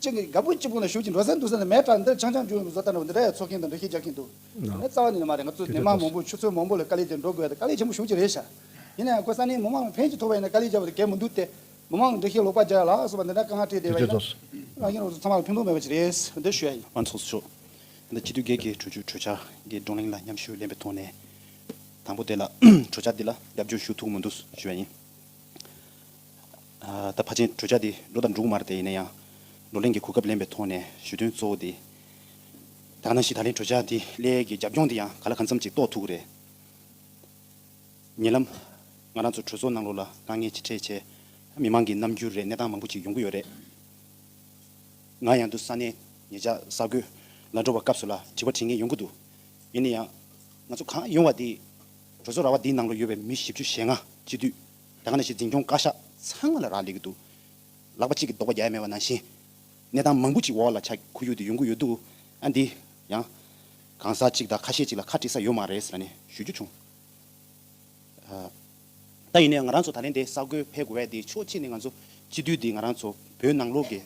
ཅིག་གི་དགའ་པོ་སྐྱིད་པོ་ན་ཞུགས་ཅིག་འགྲོ་ས་འདུག་ས་ནས་མེད་དྲ་འདི་ཆང་ཆང་བྱུང་བཟོ་ལྟ་འདྲ་བོ་འདི་འདྲ་ཡ་ཚོགས་མཁན་དང་འདུ་ཤེས་རྒྱག་མཁན་འདུག་ཨ་རྩ་བ་ནས་མ་རེད། ང་ཚོ་ནད་མང་མང་པོ་ཆུ་ཚོད་མང་པོ་ལ་དཀའ་ལས་བརྒྱབ་འགྲོ་དགོས་ཡ་དེ་དཀའ་ལས་ཆེན་པོ་ཞེ་པོ་ཅིག་རེད་ཤག་ཡིན་ན་ཡང་ཁོ་ས་གནས་མི་མང་ལ་ཕན་ཅིག་ཐོགས་པ་ཡིན་ན་དཀའ་ལས་བརྒྱབ་པ་དེ་གལ་མི་འདུག་སྟེ། མི་མང་གི་འགྲེལ་བཤད་ལོག་པ་རྒྱག་ཡ་ལ་སོགས་པ་འདི་འདྲ་དཀའ་ངལ་འཕྲད་བསྡད་པ་ཡིན་ན། རང་བཞིན་རང་ཚོ་ཚང་མ་ལ་ཕན་ཐོགས་མེད་པ་ཅིག་རེད། འདི་ཞུ་ཡ་ཡིན། ཨ་ཚོགས་གཙོ་མཆོག་ད་སྤྱི་འཐུས་སྒེར་གྱི་གྲོས་ཆོད་གྲོས་འཆར་གྱི་བགྲོ་གླེང་ལ་མཉམ་ཞུགས་ལེན་པའི་ཐོག་ནས། དང་པོ་དེ་ལ་གྲོས་འཆར་འདི་ལ་རྒྱབ་སྐྱོར་ཞུ་ཐུབ་མི་འདུག་ཞུ་ཡ་ཡིན། ཨ་ད་ཕལ་ཆེར་གྲོས་འཆར་འདི་འགྲོ་དང་འགྲོ་གི་མ་རེད་དེ། ཡིན་ན་ཡང་བགྲོ་གླེང་གི་གོ་སྐབས་ལེན་པའི་ཐོག་ནས་ཞུ་དོན་གཙོ་བོ་འདི། ད་ག་ནང་བཞིན་ད་ལན་གྲོས་འཆར་འདི་སླེབས་ཀྱི་རྒྱབ་ལྗོངས་འདི་ཡང་ག་ལ་གང་འཚམ་ཅིག་རྟོགས་ཐུབ་ཀྱི་རེད། ཉེ་ལམ། ང་རང་ཚོ་གྲོས་ཚོགས་ནང་ལོགས་ལ་དཀའ་ངལ་ཅིག་འཕྲད་བྱས། མི་མང་གི་རྣམ་འགྱུར་རེད། གནས་སྟངས་མང་པོ་ཅིག་ཡོང་གི་ཡོད་རེད། ང་ཡང་དུ་ས་གནས་ཉེ་ཆར་གསར་འགོད་ལ་འགྲོ་བའི་སྐབས་སུ་ལ་དྲི་བ་དྲི་མཁན་ཡོང་གི་འདུག་ཡིན་ན་ཡང་། ང་ཚོ་གང་ཡོང་བ་དེ། གྲོས་ཚོགས་ར་བ་འདིའི་ནང་ལ་ཡོད་པའི་མི་བཞི་བཅུ་ཞེ་ལྔ་སྤྱི་འཐུས། ད་ག་ནང་བཞིན་འཛིན་སྐྱོང་བཀའ་ཤག་ཚང་མ་ལ་རག་ལས་ཀྱི་འདུག་ལག་པ་གཅིག་གིས་རྡོག་པ་རྒྱག་ཡ་མེད་པ་ནང་བཞིན། གནས་སྟངས་མང་པོ་ཅིག་འོག་ལ་ཆགས་ཁོར་ཡུག་དེ་ཡོང་གི་ཡོད་འདུག་ཨ་འདི་ཡང་། གང་ཟག་གཅིག་དང་ཁ་ཤས་གཅིག་ལ་ཁ་འབྲལ་ས་ཡོད་མ་རེད་ཟེར་ནས་ཞུ་རྒྱུ་བྱུང་། ཨ། ད་ཡིན་ནའི་ང་རང་ཚོ་ད་ལན་དེ་གསར་འགོད་ཕེབས་དགོས་ཡ་དེ་ཕྱོགས་གཅིག་ནས་ང་ཚོ་སྤྱི་འཐུས་དེ་ང་རང་ཚོ་བོད་ནང་ལོགས་ཀྱི་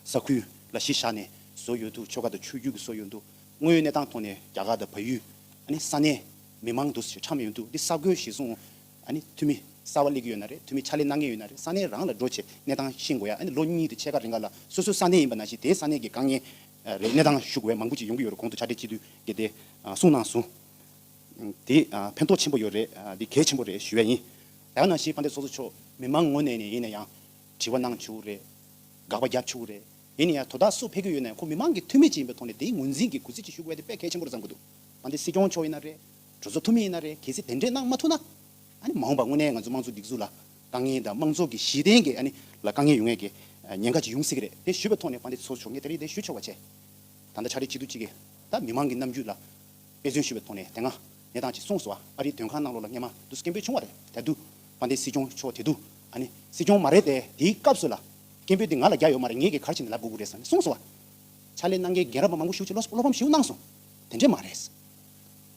ས་ཁུལ་ལ་གཞི་བཞག་ནས་བཟོ་ཡོད་འདུག་ཆོལ་ཁ་དང་ཆོས་བརྒྱུད་ཀྱི་བཟོ་ཡོད་འདུག་དངོས་ཡོད་གནས་སྟངས་ཐོག་ནས་རྒྱ་གར་དང་བལ་ཡུལ་ཨ་ནི་ས་གནས་མི་མང་དུ་ཁྲམ་ཡོད་འདུག་འདི་གསར་འགོད་གཞི་བཟུང་ཨ་ནི་འཐུས་མི་གསར་པ་སླེབས་ཀྱི་ཡོད་ན་རེད། འཐུས་མི་ཕྱག་ལས་གནང་མཁན་ཡོད་ན་རེད། ས་གནས་རང་ལ་འགྲོ་བྱས་གནས་སྟངས་ཤེས་དགོས་ཡ། ཨ་ནི་ལོ་གཉིས་དང་ཕྱེད་ཀ་རིང་ག་ལ་སོ་སོའི་ས་གནས་ཡིན་པ་ནང་བཞིན་དེའི་ས་གནས་ཀྱི་དཀའ་ངལ་རེད། གནས་སྟངས་ཞུ་དགོས་ཡ་མང་པོ་ཅིག་ཡོང་གི་ཡོད་རེད། གོང་དུ་ཕྱག་སྦྲེལ་སྤྱི་འཐུས་ཀྱིས་དེ་གསུངས་གནང་སོང་། དེ་ཕན་ཐོགས་ཆེན་པོ་ཡོད་རེད། འདི་གལ་ཆེན་པོ་རེད་ཞུ་ཡ་ཡིན། ད་ག་ནང་བཞིན་དཔལ་ལྡན་ཚོགས་གཙོ་མཆོག་མི་མང་ངོས་ནས་ནས་ཡིན་ན་ཡང་དྲི་བ་གནང་ཆོག་རེད། དགག་པ་རྒྱབ་ཆོག་རེད། ཡིན་ན་ཡང་དོ་བདག་སུ་ཕེབས་ཀྱི་ཡོད་ན་ཡང་ཁོ་མི་མང་གི་འཐུས་མི་ཅིག་ཡིན་པའི་ཐོག་ནས་དེའི་ངོས་འཛིན་གྱི་གུས་བརྩི་ཅིག་ཞུ་དགོས་ཡ་དེ་དཔེ་གལ་ཆེན་པོ་རེད་བསམ་གྱི་འདུག་དཔལ་ལྡན་སྲིད་སྐྱོང་མཆོག་ཡིན་ན་རེད། གྲོས་ཚོགས་འཐུས་མི་ཡིན་ན་རེད། གལ་སྲིད་དེ་འདྲས་གནང་མ་ཐུབ་ན། ཨ་ནི་མ་འོངས་པ་དངོས་གནས་ང་ཚོ་དམངས་གཙོ་སྒྲིག་འཛུགས་ལ་དཀའ་ངལ་དང་དམངས་གཙོ་གི་གཞི་རྟེན་གྱི་ཨ་ནི་ལ་དཀའ་ངལ་ཡོང་ཡས་ཀྱི་ཉེན་ཁ་ཅིག་ཡོང་སྲིད་ཀྱི་རེད། དེ་ཞུས་པའི་ཐོག་ནས་དཔལ་ལྡན་ཚོགས་གཙོ་མཆོག་ངས་དེ་རིང་དེ་ཞུ་ཆོག་པ་བྱས། ད་ལྟ་ཕྱག་སྦྲེལ་སྤྱི་འཐུས་གཅིག་གིས་ད་མི་མང་གི་རྣམ་འགྱུར་ལ་དཔེ་མཚོན་ཞུས་པའི་ཐོག་ནས་དེ་སྔ་གནས་སྟངས་ཅིག་གསུངས་སོང་བ། ཨ་རིའི་མདུན་ཁང་ནང་ལོགས་ལ་སྔས་མ་དུ་སྐད་འབོད་བྱུང་བ་རེད། དེ་དུས་དཔལ་ལྡན་སྲིད་སྐྱོང་མཆོག་དེ་དུས་ཨ་ནི་སྲིད་སྐྱོང་མ་རེད་དེ། དེའི་སྐབས་སུ་ལ་སྐད་འབོད་དེ་ང་ལ་རྒྱག་ཡོད་མ་རེད། ངས་ཀྱིས་ག་རེ་བྱས་ནས་ལབ་དགོས་ཀྱི་རེད་ཟེར་ནས་གསུངས་སོང་བ། ཕྱག་ལས་གནང་མཁན་རྒན་རབས་པ་མང་པོ་ཞིག་ཅིག་བློ་བློ་ཕམ་ཞིག་གནང་སོང་། དེ་འདྲས་མ་རེད།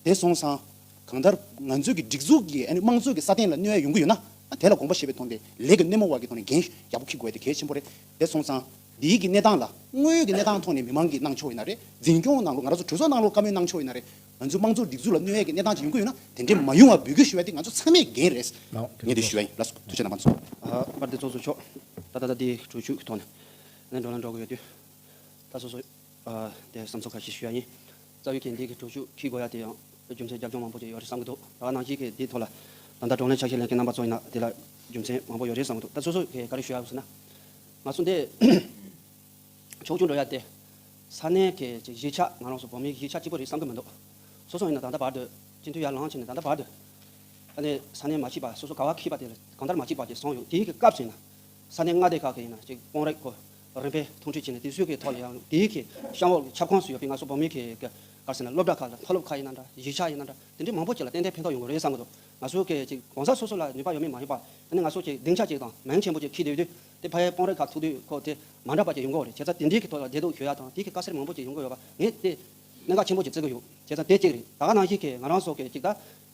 དེ་སོང་ཙང་། གང་ལྟར་ང་ཚོའི་གི་སྒྲིག་འཛུགས་ཀྱི་ཨ་ནི་དམངས་གཙོ་གི་སྲ་བརྟན་ལ་གནོད་ཡ་ཡོང་གི་ཡོད་ན། ཨ་དེ་ལ་དགོངས་པ་བཞེས་པའི་ཐོག་ནས་ལས་ཀྱི་སྣེ་མོ་བ་གི་ཐོག་ནས་འགན་ཡག་པོ་འཁྱེར་དགོས་ཡ་དེ་གལ་ཆེན་པོ་རེད། དེ་སོང་ཙང་། འདིའི་གི་གནས་སྟངས་ལ་དངོས་ཡོད་ཀྱི་གནས་སྟངས་ཐོག་ནས་མི་མང་གིས་གནང་ཆོག་ཡིན་ན་རེད། འཛིན་སྐྱོང་ནང་ལོགས་ང་རང་ཚོ་གྲོས་ཚོགས་ནང་ལོགས་བཀའ་མོལ་གནང་ཆོག་ཡིན་ན་རེད། ང་ཚོའི་དམངས་གཙོ་སྒྲིག་འཛུགས་ལ་གནོད་ཡ་གི་གནས་སྟངས་ཅིག་ཡོང་གི་ཡོད་ན་དེ་འདྲས་མ་ཡོང་བ་འབོད་སྐུལ་ཞུ་ཡ་དེ་ང་ཚོ་ཚང་མའི་འགན་རེད། ལགས། ངས་དེ་ཞུ་ཡ་ཡིན། ལགས་སོ། ཐུགས་རྗེ་ཆེ་རྣམ་པ་ཚོ། ཨ། དཔལ་ལྡན་ཚོགས་གཙོ་མཆོག་ད་ལྟ་ད་ལྟའི་གྲོས་ཆོད་ཀྱི་ཐོག་ནས་ནས་བགྲོ་གླེང་འགྲོ་གི་ཡོད་དུས། ད་སོ་སོ། ཨ། དེ་བསམ་ཚུལ་ཁ་ཤས་ཞུ་ཡ་ཡིན། རྩ་བའི་གི་འདི་གི་གྲོས་ཆོད་འཁྱེར་དགོས་ཡ་དེ་ཡང་རྒྱུ་མཚན་རྒྱབ་ལྗོངས་མང་པོ་ཅིག་ཡོད་རེད་བསམ་གི་འདུག་ད་ག་ནང་བཞིན་གི་འདིའི་ཐོག་ལ་ད་ལྟ་བགྲོ་གླེང་ཆ་ཤས་ལེན་མཁན་རྣམ་པ་ཚོ་ཡིན་ན་དེ་ལ་རྒྱུ་མཚན་མང་པོ་ཡོད་རེད་བསམ་གི་འདུག་ད་སོ་སོ་གི་ག་རེ་ཞུ་ཡ་ཡོད་ཟེར་ན། ང་ཚོ་འདི་ཕྱོགས་བཅུ་འགྲོ་ཡ་དེ་ས་གནས་ཀྱི་ཅིག་གཞིས་ཆགས། ང་རང་ཚོ་བོད་མིའི་གཞིས་ཆགས་གཅིག་པུ་རེད་བསམ་གི་མི་འདུག་སོ་སོ་ཡིན་ན་ད་ལྟ་བར་དུ་སྤྱི་འཐུས་ཡར་ལངས་ཕྱིན་ནས་ད་ལྟ་བར་དུ། ཨ་ནི་ས་གནས་མ་གཅིག་པ་སོ་སོ་ག་བ་འཁེལ་བ་དེ་ལ་གང་ལྟར་མ་གཅིག་པ་ཅིག་སོང་ཡོད། དེའི་གི་སྐབས་སུ་ཡིན་ན་ས་གནས་མངའ་སྡེ་ཁག་གི་ཡིན་ན་ཅིག་དཔོན་རིགས་ཁོ་རིམ་པས་ཐུག་འཕྲད་བྱས་ནས་དེ་ཚོའི་གི་ཐོག་ལ་ཡང་དེའི་གི་གཤམ་འོག་གི་ཁྱབ་ཁོངས་སུ་ཡོད་པའི་ང་ཚོ་བོད་མིའི་གི་ག་རེ་ཟེར་ན་སློབ་གྲྭ་ཁག་ལ་མཐོ་སློབ་ཁག་ཡིན་ན་འདྲ། གཞིས་ཆགས་ཡིན་ན་འདྲ། དེ་འདྲའི་མང་པོ་ཅིག་ལ་ཏན་ཏན་ཕན་ཐོགས་ཡོང་གི་རེད་བསམ་གི་འདུག་ང་ཚོ་གི་ཅིག་གང་ཟག་སོ་སོ་ལ་ནུས་པ་ཡོད་མེད་མ་ཡིན་པ། ཨ་ནི་ང་ཚོ་ཅིག་སྡིངས་ཆ་ཅིག་དང་མིང་ཆེན་པོ་ཅིག་འཁྱེར་བསྡད་དུས་དེ་ཕ་ཡའི་དཔོན་རིགས་ཁག་ཐུག་དུས་ཁོ་དེ་མ་འདྲ་པ་ཅིག་ཡོང་གི་རེད། བྱས་ཙང་དེ་འདྲའི་གི་ཐོག་ལ་བདེ་སྡུག་ཞུ་ཡ་དང་དེའི་གི་དཀའ་ཚེགས་མང་པོ་ཅིག་ཡོང་གི་ཡོད་པ་ངས་དེ་གནད་འགག་ཆེན་པོ་ཅིག་བརྩི་གི་ཡོད། བྱས་ཙང་དེ་གཅིག་རེད། ད་ག་ནང་བཞིན་གི་ང་རང་ཚོ་གི་ཅིག་ད་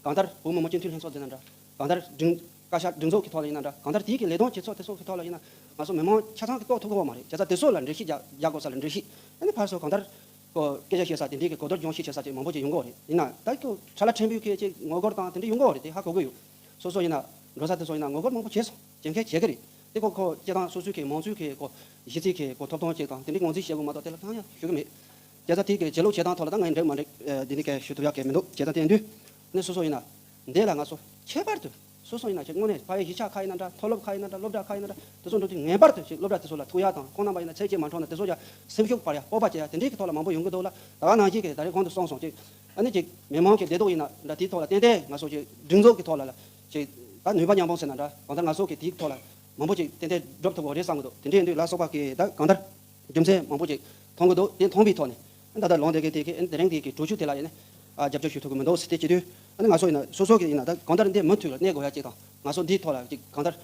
གང་ལྟར་བོད་མི་མང་སྤྱི་འཐུས་ལྷན་ཚོགས་འདི་ན་འདྲ། གང་ལྟར་སྒྲིག་བཀའ་ཤག་སྒྲིག་འཛུགས་ཀྱི་ཐོག་ལ་ཡིན་ན་འདྲ། གང་ལྟར་དེའི་གི་ལས་དོན་བྱེད་ཕྱོགས་དེ་ཚོ་གི་ཐོག་ལ་ཡིན་ན་ང་ཚོ་མི་མང་ཆ་ཚང་གི་རྟོགས་ཐུབ་ཀྱི་ཡོད་མ་རེད། བྱས་ཙང་དེ་ཚོ་ལ་འགྲེལ་བཤད་རྒྱག་རྒྱག་དགོས་ས་ལ་འགྲེལ་བཤད། ཨ་ནི་ཕར་ཚུར་གང་ལྟར་ཁོ་སྐད་ཆ་བཤད་ས་དེ་འདྲའི་གི་གོ་བསྡུར་སྦྱོང་བཤད་བྱེད་ས་ཅིག་མང་པོ་ཅིག་ཡོང་གི་ཡོད་རེད། ཡིན་ན་ད་ཁོ་ཁྲ་ལ་ཕྲན་བུའི་གི་ཅིག་ངོ་རྒོལ་དང་དེ་འདྲ་ཡོང་གི་ཡོད་རེད། དེ་ཧ་གོ་གི་ཡོད། སོ་སོ་ཡིན་ན་འགྲོ་ས་དེ་ཚོ་ཡིན་ན་ངོ་རྒོལ་མང་པོ་བྱས་སོང་། བྱེད་མཁན་བྱེད་གི་རེད། དེ་ཁོ་ཁོ་སྤྱི་བཏང་སོ་སོའི་གི་མང་གཙོའི་གི་ཁོ་གཞི་རྩའི་གི་ཁོ་ཐོབ་ཐང་ཅིག་དང་དེ་འདྲའི་ངོས་འཛིན་བྱེད་དགོས་མ་གཏོགས་དེ་ལ་གང་ཡང་ཞུ་གི་མེད། བྱས་ཙང་དེ་གི་བྱེད་ལུགས་བྱེད་སྟངས་ཐོག་ལ་ད་ང་ཡི་འགྲིག་མ་འགྲིག་འདི་ནི་གས་ཞུ་ཐུབ་ཡག་གི་མི་འདུག་བྱས་ཙང་དེ་ཡིན་དུས་ནི་སོ་སོ་ཡིན་ན་འདི་ལ་ང་ཚོ་ཁྱད་པར་དུ་སོ་སོ་ཡིན་ན་ཅིག་དངོས་གནས་ཕ་ཡི་གཞིས་ཆགས་ཁག་ཡིན་ན་འདྲ། མཐོ་སློབ་ཁག་ཡིན་ན་འདྲ། སློབ་གྲྭ་ཁག་ཡིན་ན་འདྲ། དེ་ཚོ་འགྲོ་དུས་ངེས་པར་དུ་ཅིག་སློབ་གྲྭ་དེ་ཚོ་ལ་ཐུག་ཡག་དང་ཁོང་རྣམ་པ་ཡིན་ན་ཚེ་སྐྱེལ་མ་འཕྲོད་ན་དེ་ཚོ་ཡ་སེམས་ཤུགས་སྤར་ཡ་སྤོབས་པ་བྱེད་ཡ་དེ་འདྲའི་གི་ཐོག་ལ་མང་པོ་ཡོང་གི་འདུག་ལ། ད་ག་ནང་བཞིན་གི་ད་རེས་གོང་དུ་གསུངས་སོང་ཅིག་ཨ་ནི་ཅིག་མི་མང་གི་བདེ་སྡུག་ཡིན་ན་འདྲ། དེའི་ཐོག་ལ་ཏན་ཏན་ང་ཚོ་ཅིག་སྒྲིག་འཛུགས་ཀྱི་ཐོག་ལ་ལ་ཅིག་ད་ནུས་པ་མཉམ་སྤུངས་ཟེར་ན་འདྲ། གང་ལྟར་ང་ཚོ་གི་དེའི་ཐོག་ལ་མང་པོ་ཅིག་ཏན་ཏན་སྒྲུབ་ཐུབ་དགོས་རེད་བསམ་གི་འདུག་དེ་འདྲ་ཡིན་དུས་ལ་སོགས་པ་གི་ད་གང་ལྟར་རྒྱུ་མཚན་མང་པོ་ཅིག་མཐོང་གི་འདུག་དེ་མཐོང་བའི་ཐོག་ནས་ད་ལྟ་ལུང་དེ་གའི་དེ་གའི་དེ་རིང་དེ་གི་གྲོས་ཆོད་དེ་ལ་ཡིན་ན་ཨ་རྒྱབ་སྐྱོར་ཞུ་ཐུབ་གི་མི་འདུག་ཟེར་དེ་བྱེད་དུས་ཨ་ནི་ང་ཚོ་ཡིན་ན་སོ་སོ་གི་ཡིན་ན་ད་གང་ལྟར་འདི་མུ་མཐུད་ལ་གནས་དགོས་ཡ་ཅིག་དང་ང་ཚོ་འདིའི་ཐོག་ལ་ཅིག་གང་ལྟར་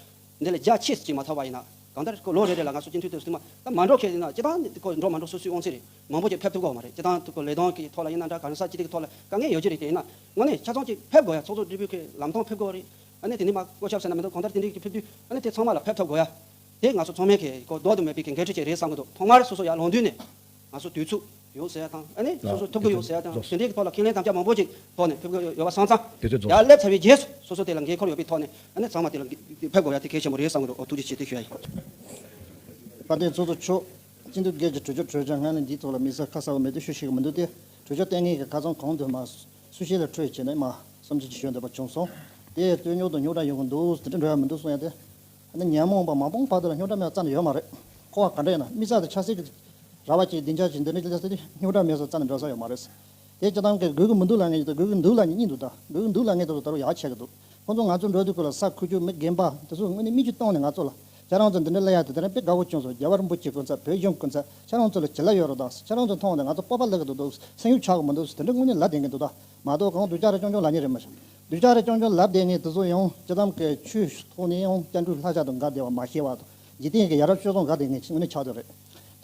འདི་ལ་རྒྱ་ཆེ་ཅིག་མ་ཐོབ་པ་ཡིན་ན། གང་ལྟར་ཁོ་ལོ་རེ་རེ་ལ་ང་ཚོ་སྤྱི་འཐུས་དེ་ཚོ་མ་ད་མ་འགྲོ་ཁེ་ཡིན་ན་སྤྱི་བཏང་ཁོ་འགྲོ་མ་འགྲོ་སོ་སོའི་དབང་ཚད་རེད། མང་པོ་ཅིག་ཕེབས་ཐུབ་ཀྱི་ཡོད་མ་རེད། སྤྱི་བཏང་ཁོ་ལས་དོན་གྱི་ཐོག་ལ་ཡིན་ན་འདྲ། ག་རེ་ས་སྤྱི་བདེ་གི་ཐོག་ལ་དཀའ་ངལ་ཡོད་ཀྱི་རེད། དེ་ཡིན་ན་དངོས་གནས་ཆ་ཚང་ཅིག་ཕེབས་དགོས་ཡ། ཚོགས་གཙོ་སྦྲེལ་པོའི་ཁེ་ལམ་སྟོན་ཕེབས་དགོས་རེད། ཨ་ནི་དེ་ནས་མ་བསྐོ་ཆབ་ཟེར་ན་མི་འདུག་གང་ལྟར་དེ་འདྲའི་གི་ཕེབས་དུས་ཨ་ནི་དེ་ཚང་མ་ལ་ཕེབས་ཐུབ་དགོས་ཡ། དེ་ང་ཚོ་ཚང་མའི་གི་ཁོ་ལྡོག་ཏུ་མེད་པའི་གི་འགན་འཁྲི་ཅིག་རེད་བསམ་གི་འདུག་ཐོག་མར་སོ་སོ་ཡར་ལངས་དུས་ནས་ང་ཚོ་དུས་ཚོད་ཡོད་ཟེར་ཡ་དང་། ཨ་ནི་སོ་སོ་ཐུབ་ཀྱི་ཡོད་ཟེར་ཡ་དང་། དེ་འདྲའི་གི་ཐོག་ལ་ཁས་ལེན་དམ་བཅའ་མང་པོ་ཅིག་ཐོག་ནས་ཕེབས་ཀྱི་ཡོད་པ་སོང་ཙང་། དུས་ཚོད་རྫོགས་ཡར་སླེབས་ཚར་བའི་རྗེས་སུ་སོ་སོ་དེ་ལ་འགན་ཁུར་ཡོད་པའི་ཐོག་ནས་ཨ་ནི་ཚང་མ་དེ་ལ་ཕེབས་དགོས་ཡ་དེ་གལ་ཆེན་པོ་རེད་བསམ་གི་འདུག་ཨོ་ཐུགས་རྗེ་ཆེ། དེ་ཞུ་ཡ་ཡིན། དཔལ་ལྡན་ཚོགས་གཙོ་མཆོག་སྤྱི་འཐུས་སྒེར་གྱི་གྲོས་ཆོད་གྲོས་འཆར་སྔ་ནས་འདིའི་ཐོག་ལ་དམིགས་བསལ་ཁ་གསལ་བ་མེད་དུས་ཞུ་ཤེས་ཀྱི་མི་འདུག་སྟེ། གྲོས་ཆོད་གཏན་འཁེལ་གྱི་ཁ་ཚང་གོང་དུ་མ་སུ་ཞིག་ལ་འཕྲོས་བྱས་ནས་མ་བསམ་ཚུལ་ཅིག་ཞུ་འདོད་པ་བྱུང་སོང་། དེ་སྟོན་ཉོག་དང་རྙོག་དྲ་ཡོང་གི་འདུག་དེ་འདྲ་འགྲོ་ཡ་མི་འདུག་གསུང་ཡ་དེ། ཨ་ནི་ཉོན་མོངས་པ་མ་སྤངས་བར་དུ་ལ་རྙོག་དྲ་མེད་པ་རྩ་ནས་ཡོད་མ་རེད། འཁོར་བ་ག་འདྲ་ཡིན་ན་མི་ཚེ་དང་ཆབ་སྲིད་ཀྱི་ར་བ་གཅིག་སྡིངས་ཆ་གཅིག་འདི་འདྲ་ལ་སླེབས་ཚེ་རྙོག་དྲ་མེད་ས་རྩ་ནས་འགྲོ་ས་ཡོད་མ་རེད། དེ་སྤྱི་བཏང་གི་དགོས་ཀྱི་མི་འདུག་ལབ་མཁན་ཡོད་དང་དགོས་ཀྱི་འདུག་ལབ་མཁན་གཉིས་འདུག་ད་དགོས་ཀྱི་འདུག་ལབ་མཁན་དེ་ཚོ་ད་རུང་ཡག་ཆགས་ཀྱི་འདུག་ཁོང་ཚོ་ང་ཚོ་འགྲོ་དུས་སྐབས་ལ་ས་ཁུག་ཀྱོག་མི་རྒན་པ་དེ་ཚོ་དངོས་གནས་མིག་ཆུ་བཏང་ནས་ང་ཚོ་ལ་ཁྱེད་རང་ཚོ་འདི་འདྲ་སླེབས་ཡ་དེ་དེ་རིང་དཔེ་དགའ་པོ་བྱུང་སོང་། རྒྱལ་བ་རིན་པོ་ཆེ་སྐུ་ཚེ་བོད་གཞུང་སྐུ་ཚེ་ཁྱེད་རང་ཚོ་ལ་བྱིན་རླབས་ཡོད་རེད་ད། ཁྱེད་རང་ཚོ་མཐོང་བ་དང་ང་ཚོ་སྤོབས་པ་སླེབས་ཀྱི་འདུག་འདུག་སེམས་ཤུགས་ཆག་གི་མི་འདུག་དེ་འདྲ་དངོས་གནས་ལབ་བསྡད་མཁན་འདུག་ད་མ་གཏོགས་གང་སྡུག་ཅག་རེ་རྐྱང་རྐྱང་ལབ་མཁན་རེད་མ་གཞི། སྡུག་ཅག་རེ་རྐྱང་རྐྱང་ལབ་བསྡད་མཁན་དེ་ཚོ་ཡང་སྤྱི་བཏང་གི་ཆོས་ཐོག་ནས་ཡང་སྐྱབས་འགྲོའི་བསླབ་བྱ་དང་འགལ་བསྡད་པ་མ་ཤེས་པ་དང་འཇིག་རྟེན་གྱི་ཡ་རབས་སྤྱོད་བཟང་འགལ་བསྡད་མཁན་དངོས་གནས་ཆགས་བསྡད་རེད།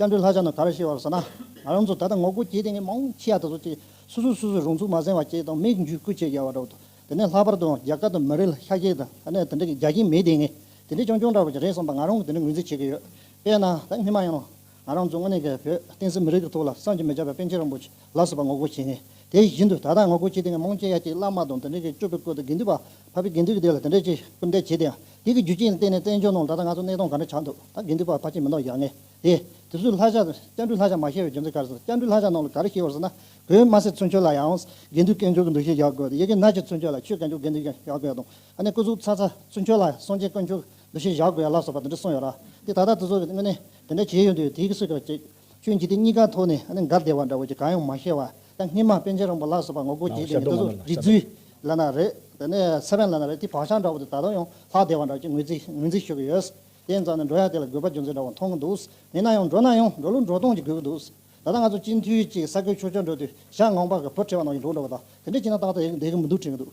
སྐྱབས་འགྲོའི་བསླབ་བྱ་ནང་ག་རེ་བཤད་པ་རེད་ཟེར་ན། ང་རང་ཚོ་ད་ལྟ་ངོ་རྒོལ་བྱེད་བསྡད་མཁན་མང་ཆེ་བ་དེ་ཚོ་ཅིག་ སོ་སོ་སོ་སོའི་རང་ཚུགས་མ་ཟིན་པ་བྱས་དང་མིག་འཇུས་སྐུ་བྱེད་རྒྱག་པ་འདྲ་བོ་དང་། དེ་ནས་ལྷག་པར་དུ་རྒྱ་གར་དང་མི་རིགས་ལ་ཤ་ཞེན་དང་ཨ་ནི་དེ་འདྲ་གི་རྒྱ་ཞེན་མེད་དེ་ངས་དེ་འདྲ་རྐྱང་རྐྱང་འདྲ་བོ་ཅིག་རེད་བསམ་པ་ང་རང་གིས་དེ་འདྲ་ངོས་འཛིན་བྱེད་ཀྱི་ཡོད། དཔེར་ན་ད་སྔོན་མ་ཡང་ང་རང་ཚོ་དངོས་གནས་ཀྱི་བོད་བསྟན་སྲིད་མི་རིགས་ཀྱི་ཐོག་ལ་བསམ་གྱིས་མི་ཁྱབ་པའི་པཎ་ཆེན་རིན་པོ་ཆེ་ལ་སོགས་པ་ངོ་རྒོལ་བྱེད་མཁན། དེ་བཞིན་དུ་ད་ལྟ་ངོ་རྒོལ་བྱེད་མཁན་མང་ཆེ་བ་ཅིག་བླ་མ་དང་དེ་འདྲ་གི་སྤྱོད་པའི་སྐོར་དུ་དགེ་འདུན་པ་འཕགས་པའི་དགེ་འདུན་གྱི་སྡེ་ལ་དེ་འདྲ་ཅིག་སྐུར་འདེབས་བྱེད་དེ་ཡང་དེ་གི་རྒྱུ་རྐྱེན་ལ་བརྟེན་ནས་བཙན་བྱོལ་ནང་ལ་ད་ལྟ་ང་ཚོ་གནས་སྟངས་ག་འདྲ་ཆགས་འདུག་ད་དགེ་འདུན་པ་ཕལ་ཆེར་མི་འདུག་ཡ་ངས་དེ། དེ་ཚོའི་ལྷ་བྱ་སྐྱབས་འགྲོའི་ལྷ་བྱ་མ་བཤད་པའི་རྒྱུ་མཚན་ག་རེ་ཟེར་ན། སྐྱབས་འགྲོའི་ལྷ་བྱ་ནང་ལ་ག་རེ་བཤད་པ་རེད་ཟེར་ན། གོས་དམར་སེར་ཚུན་ཆད་ལ་ཡང་དགེ་འདུན་དཀོན་མཆོག་གི་འདུ་ཤེས་བཞག་དགོས། ཡ་གི་ནག་ཅན་ཚུན་ཆད་ལ་ཆོས་དཀོན་མཆོག་དགེ་འདུན་བཞག་དགོས་དང་། ཨ་ནི་སྐུ་གཟུགས་ཚ་ཚ་ཚུན་ཆད་ལ་སངས་རྒྱས་དཀོན་མཆོག་འདུ་ཤེས་བཞག་དགོས་ལ་སོགས་པ་དེ་འདྲ་གསུངས་ཡོད་ར། དེ་ད་ལྟ་དེ་ཚོ་གི་དངོས་གནས་དེ་འདྲ་བྱས་ཡོང་དུས་དེ་གི་སྲོལ་ཅིག་ཆོས་འཇིག་རྟེན་གཉིས་ཀ་ཐོག་ནས་ཨ་ནི་འགལ་བསྡད་པ་འདྲ་བོ་ཅིག་གང་ཡང་མ་ཤེས་པ། ད་སྔོན་མ་པཎ་ཆེན་རིན་པོ་ཆེ་ལ་སོགས་པ་ངོ་རྒོལ་བྱས་ཏེ་དེ་ཚོ་རྗེ་བཙུན་ལབ་ན་རེད། དེ་ནས་ས་བོན་ལབ་ན་རེད། དེ་བག་ཆགས་འདྲ་བོ་དེ་ད་དུང་ཡང་ལྷག་བསྡད་པ་འདྲ་བོ་ཅིག་ངོས་འཛིན་ངོས་འཛིན་ཞུ་གི་ཡོད། དེ་ཡིན་ཙང་ནི་འགྲོ་ཡ་དེ་ལ་དགོས་པ་རྒྱུ་མཚན་འདྲ་བོ་མཐོང་གི་འདུག་ཡིན་ན་ཡང་འགྲོ་ན་ཡང་འགྲོ་ལུགས་འགྲོ་སྟངས་ཀྱི་དགོས་ཀྱི་འདུག་ད་ལྟ་ང་ཚོ་སྤྱི་འཐུས་ཀྱི་ས་ཁུལ་ཆོས་ཕྱོགས་འགྲོ་དུས་ཞྭ་ངང་པ་གི་བུ་ཁྲིད་པ་ནང་བཞིན་འགྲོ་འགྲོ་བ་དང་དེ་འདྲ་བྱས་ན་ཏག་ཏག་ཡིན་བསྡད་ཀྱི་མི་འདུག་དྲན་གྱི་འདུག་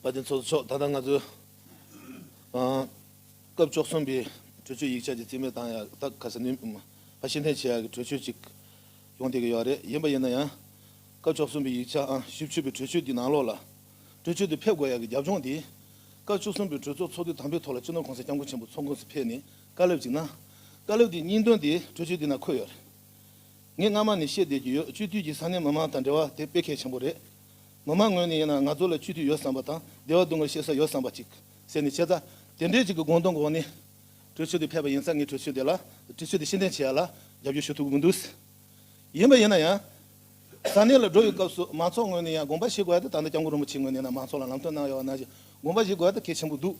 དཔལ་ལྡན་ཚོགས་གཙོ་མཆོག་ད་ལྟ་ང་ཚོས་ཨ་སྐབས་བཅུ་གསུམ་པའི་གྲོས་ཆོད་ཡིག་ཆ་གྱི་རྩིས་མེད་བཏང་ཡ་ད་ག་ས་ནི་ཕ་ཤི་འཐེན་བྱེད་ཡ་གི་གྲོས་ཆོད་ཅིག་ཡོང་བསྡད་ཀྱི་ཡོད་རེད། ཡིན་པ་ཡིན་ན་ཡང་། སྐབས་བཅུ་གསུམ་པའི་ཡིག་ཆ་ཨང་བཞི་བཅུ་པའི་གྲོས་ཆོད་འདི་ནང་ལོགས་ལ། གྲོས་ཆོད་འདི་ཕེབས་དགོས་ཡག་གི་རྒྱབ་ལྗོངས་འདི། སྐབས་བཅུ་གསུམ་པའི་གྲོས་ཚོགས་ཚོགས་དུས་དང་པོའི་ཐོག་ལ་སྤྱི་ནོར་༸གོང་ས་༸སྐྱབས་མགོན་ཆེན་པོ་མཚོ་སྔོན་སུ་ཕེབས་ནས་བཀའ་སློབ་ཅིག་གནང་། བཀའ་སློབ་འདིའི་སྙིང་དོན་འདི་གྲོས་ཆོད་འདི་ནང་འཁོད་ཡོད་རེད། ངས་སྔ་མ་ནས་བཤད་བསྡད་ཀྱི་ཡོད། སྤྱི་འཐུས་ཀྱིས་ས་གནས་མི་མང་དང་འབྲེལ་བ་དེ་དཔེ་གལ་ཆེན་པོ་རེད། མི་མང་ངོས་ནས་ཡིན་ན་ང་ཚོ་ལ་སྤྱི་འཐུས་ཡོད་བསམ་པ་དང་བདེ་བ་སྡུག་བསྔལ་བཤད་ས་ཡོད་བསམ་པ་ཅིག་ཟེར་ནས་བྱས་ཙང་དེ་འདྲའི་ཅིག་གི་དགོངས་དོན་འོག་ནས། གྲོས་ཆོད་དེ་ཕེབས་པ་ཡིན་ཙང་ངས་གྲོས་ཆོད་དེ་ལ་གྲོས་ཆོད་དེ་ཕྱིར་འཐེན་བྱེད་ཡ་ལ་རྒྱབ་སྐྱོར་ཞུ་ཐུབ་ཀྱི་མི་འདུག་ཡིན་པ་ཡིན་ན་ཡང་། ས་གནས་ལ་འགྲོ་བའི་སྐབས་སུ་མང་ཚོགས་ངོས་ནས་ཡང་དགོངས་པ་བཞེས་དགོས་ཡ་དེ་ད་ལྟ་༸སྐྱབས་མགོན་རིན་པོ་ཆེའི་ངོས་ནས་ཡང་མང་ཚོགས་ལ་ལམ་སྟོན་གནང་ཡོད་པ་ནང་བཞིན་དགོངས་པ་བཞེས་དགོས་ཡ་དེ་གལ་ཆེན་པོ་འདུག་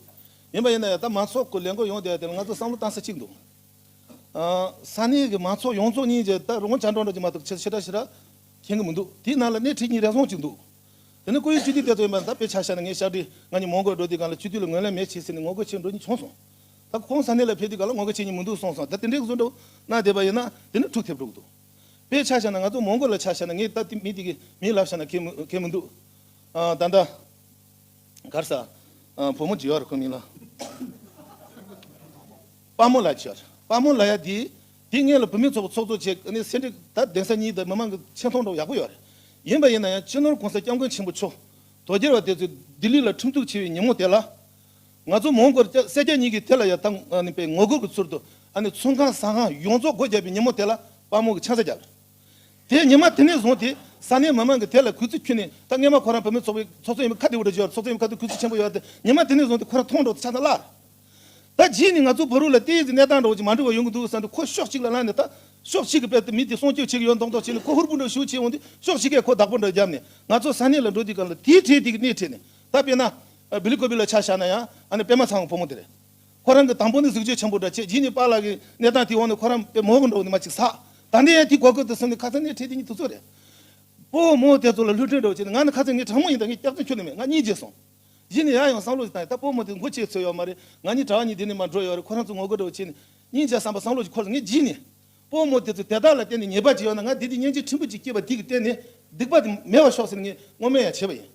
ཡིན་པ་ཡིན་ན་ཡང་ད་མང་ཚོགས་ཀྱི་ལས་འགུལ་ཡོང་བསྡད་ཡ་དེ་ལ་ང་ཚོ་བསམ་བློ་བཏང་ས་གཅིག་འདུག་ཨ། ས་གནས་ཀྱི་མང་ཚོགས་ཡོངས་རྫོགས་གཉིས་ཀྱི་ད་རང་དབང་བཅའ་འགྲོ་འགྲོ་གྱི་མ་གཏོགས་ཆེ་ཆེ་ཕྲ་ཞེ་དྲག་མཁྱེན་གྱི་མི་འདུག་དེའི་ནང་ལ་སྣེ་ཁྲིད་མཁན་རེ་ཟུང་ཅིག་འདུག་དེ་ནས་ཁོ་ཡི་སྤྱི་འཐུས་དེ་ཚོ་ཡིན་པ་ད་དཔེ་ཆ་བཞག་ན་ངས་ཞག་སྒྲིལ་ང་གཉིས་མོན་གྷོ་འགྲོ་དུས་སྒང་ལ་སྤྱི་འཐུས་ལ་ངོས་ལེན་མེད་བྱས་ཟེར་ནས་ངོ་རྒོལ་བྱས་འགྲོ་མཁན་བྱུང་སོང་། ད་ཁོང་ས་གནས་ལ་ཕེབས་དུས་སྒང་ལ་ངོ་རྒོལ་བྱེད་མཁན་མི་འདུག་གསུངས་སོང་། ད་དེ་འདྲའི་བཟོ་འདྲ་གནང་བསྡད་པ་ཡིན་ན་དེ་ནི་འཁྲུག་ཐེབས་འགྲོ་གི་འདུག་དཔེ་ཆ་བཞག་ན་ང་ཚོ་མོན་གྷོ་ལ་ཆ་བཞག་ན་ངས་ད་དེ་མི་དེ་གི་མིང་ལབ་བཞག་ན་ཁེ་མི་ཁེ་མི་འདུག་ཨ། ད་ལྟ། ག་རེ་ཟ། ཨ། བུ་མོ་ཅིག་ཡོད་རེད་ཁོའི་མིང་ལ། དཔའ་མོ་ལབ་ཀྱི་ཡོད་རེད། དཔའ་མོ་ལབ་ཡ་དེ། དེ་སྔོན་ལ་བུད་མེད་ཚོགས་པ་ཚོགས་གཙོ་བྱས་ཨ་ནི་སེ་འབྲས་ད་གདན་ས་གཉིས་དང་མི་མང་གི་ཆེ་མཐོང་འདྲ་བོ་ཡག་པོ་ཡོད་རེད། ཡིན་པ་ཡིན་ན་ཡང་སྤྱི་ནོར་༸གོང་ས་༸སྐྱབས་མགོན་ཆེན་པོ་མཆོག་དོལ་རྒྱལ་བ་དེ་ཚོས་ལྡི་ལི་ལ་ཁྲིམས་གཏུག་བྱས་པའི་ཉིན་མོ་དེ་ལ། ང་ཚོ་མོན་གྷོར་སྐྱ་སེར་སྐྱ་གཉིས་ཀྱིས་དེ་ལ་ཡ་ད་ཨ་ནི་དཔེ་ངོ་རྒོལ་གྱི་ཚུལ་དུ་ཨ་ནི་ཚོང་ཁང་ཟ་ཁང་ཡོངས་རྫོགས་སྒོ་བརྒྱབ་པའི་ཉིན་མོ་དེ་ལ་དཔའ་མོ་གིས་ཆང་ས་བརྒྱབ་རེད། དེ་ཉི་མ་དེ་ནས་བཟུང་སྟེ་ས་གནས་མི་མང་གིས་དེ་ལ་གུས་བརྩི་ཁྱོན་ནས། ད་སྔོན་མ་ཁོ་རང་བུད་མེད་ཚོགས་པའི་ཚོགས་གཙོ་ཡིན་པའི་ཁ་བདེ་པོ་འདྲ་ཅིག་ཡོད་རེད། ཚོགས་གཙོ་ཡིན་པའི་ཁ་ཐུག་གུས་བརྩི་ཆེན་པོ་ཡོད་རེད་དེ། ཉི་མ་དེ་ནས་བཟུང་སྟེ་ཁོ་རང་མཐོང་འགྲོ་དུས་ཆང་ས་བརླག་རེད། ད་རྗེས་ནས་ང་ཚོ་བར་དུ་ལ་ཏོག་ཙམ་གནས་སྟངས་འདྲ་བོ་ཅིག་མ་འགྲིག་པ་ཡོང་གི་འདུག་བསམ་དུས་ཁོ་ཕྱོགས་གཅིག་ལ་ལངས་ནས། ད་ཕྱོགས་གཅིག་གི་དཔེ་དེ་མི་དེ་སྲུང་སྐྱོབ་བྱེད་ཀྱི་ཡོད་མདོག་མདོག་བྱས་ནས་ཁོ་ཧུར་པོ་འདྲ་བོ་ཞེ་པོ་བྱས་འོང་དུས་ཕྱོགས་གཅིག་གིས་ཁོ་བདག་པོ་འདྲ་བརྒྱབ་ནས་ང་ཚོ་ས་གནས་ལ་འགྲོ་དུས་སྒང་ལ་དེའི་གྲས་དེ་གི་སྣེ་ཁྲིད་ནས། ད་དཔེར་ན་བི་ལི་ཀོ་བི་ལ་ཆ་བཞག་ན་ཡང་ཨ་ནི་པད་མ་ཚང་བའི་བུ་མོ་དེ་རེད། ཁོ་རང་གིས་དང་པོ་ནས་གཟི་བརྗིད་ཆེན་པོ་འདྲ་བྱས། རྗེས་ནས་པཱ་ལགས་ཀྱི་གནས་སྟངས་དེའི་འོག་ནས་ཁོ་རང་དཔེ་མོ་གི་འདྲ་བོ་ནས་མ་ཅིག་ཟག་ད་འདི་ཡང་དེའི་གོ་སྐབས་དེ་བཟུང་ནས་ཁ་སང་ངས་ཁྲིད་དེ་གཉིས་དུས་ཚོད་རེད། སྤོ་བོ་མོ་དེ་ཚོ་ལ་བསླུ་བྲིད་འདྲ་བོ་བྱས་ནས། ང་ནི་ཁ་སང་ངས་དྲང་མོ་ཡིན་ད། ངས་སྐྱག་རྫུན་ཁྱོན་ནས་མེད། ང་སྙིང་རྗེ་སོང་། གཞི་ནས་ཡང་ཡང་བསམ་བློ་ཞིག་བཏང་ཡིན། ད་སྤོ་བོ་མོ་དེ་མགོ་ཆེ་ཚོད་ཡོད་མ་རེད། ང་གཉིས་གྲྭ་བ་གཉིས་དེ་ནས་མར་འགྲོ་ཡོད་རེད། ཁོ་རང་ཚོ་ངོ་རྒོལ་འདྲ་བོ་བྱས་ནས་སྙིང་རྗེ་བསམ་པ་བསམ་བློ་ཞིག་འཁོར་སོང་། ངས་གཞི་ནས་སྤོ་བོ་མོ་དེ་ཚོ་དེ་དག་ལ་བརྟེན་ནས་ཉེས་པ་ཅིག་ཡོད་ན། ང་འདི་དེ་སྙིང་རྗེ་ཕྲན་བུ་ཅིག་སྐྱེས་པ་དེ་གི་སྟེང་ནས་སྡིག་པ་དེ་མེད་པར་ཤོག་ཟེར་ནས་ངས་བསྔོ་སྨོན་ཡང་བྱས་པ་ཡིན།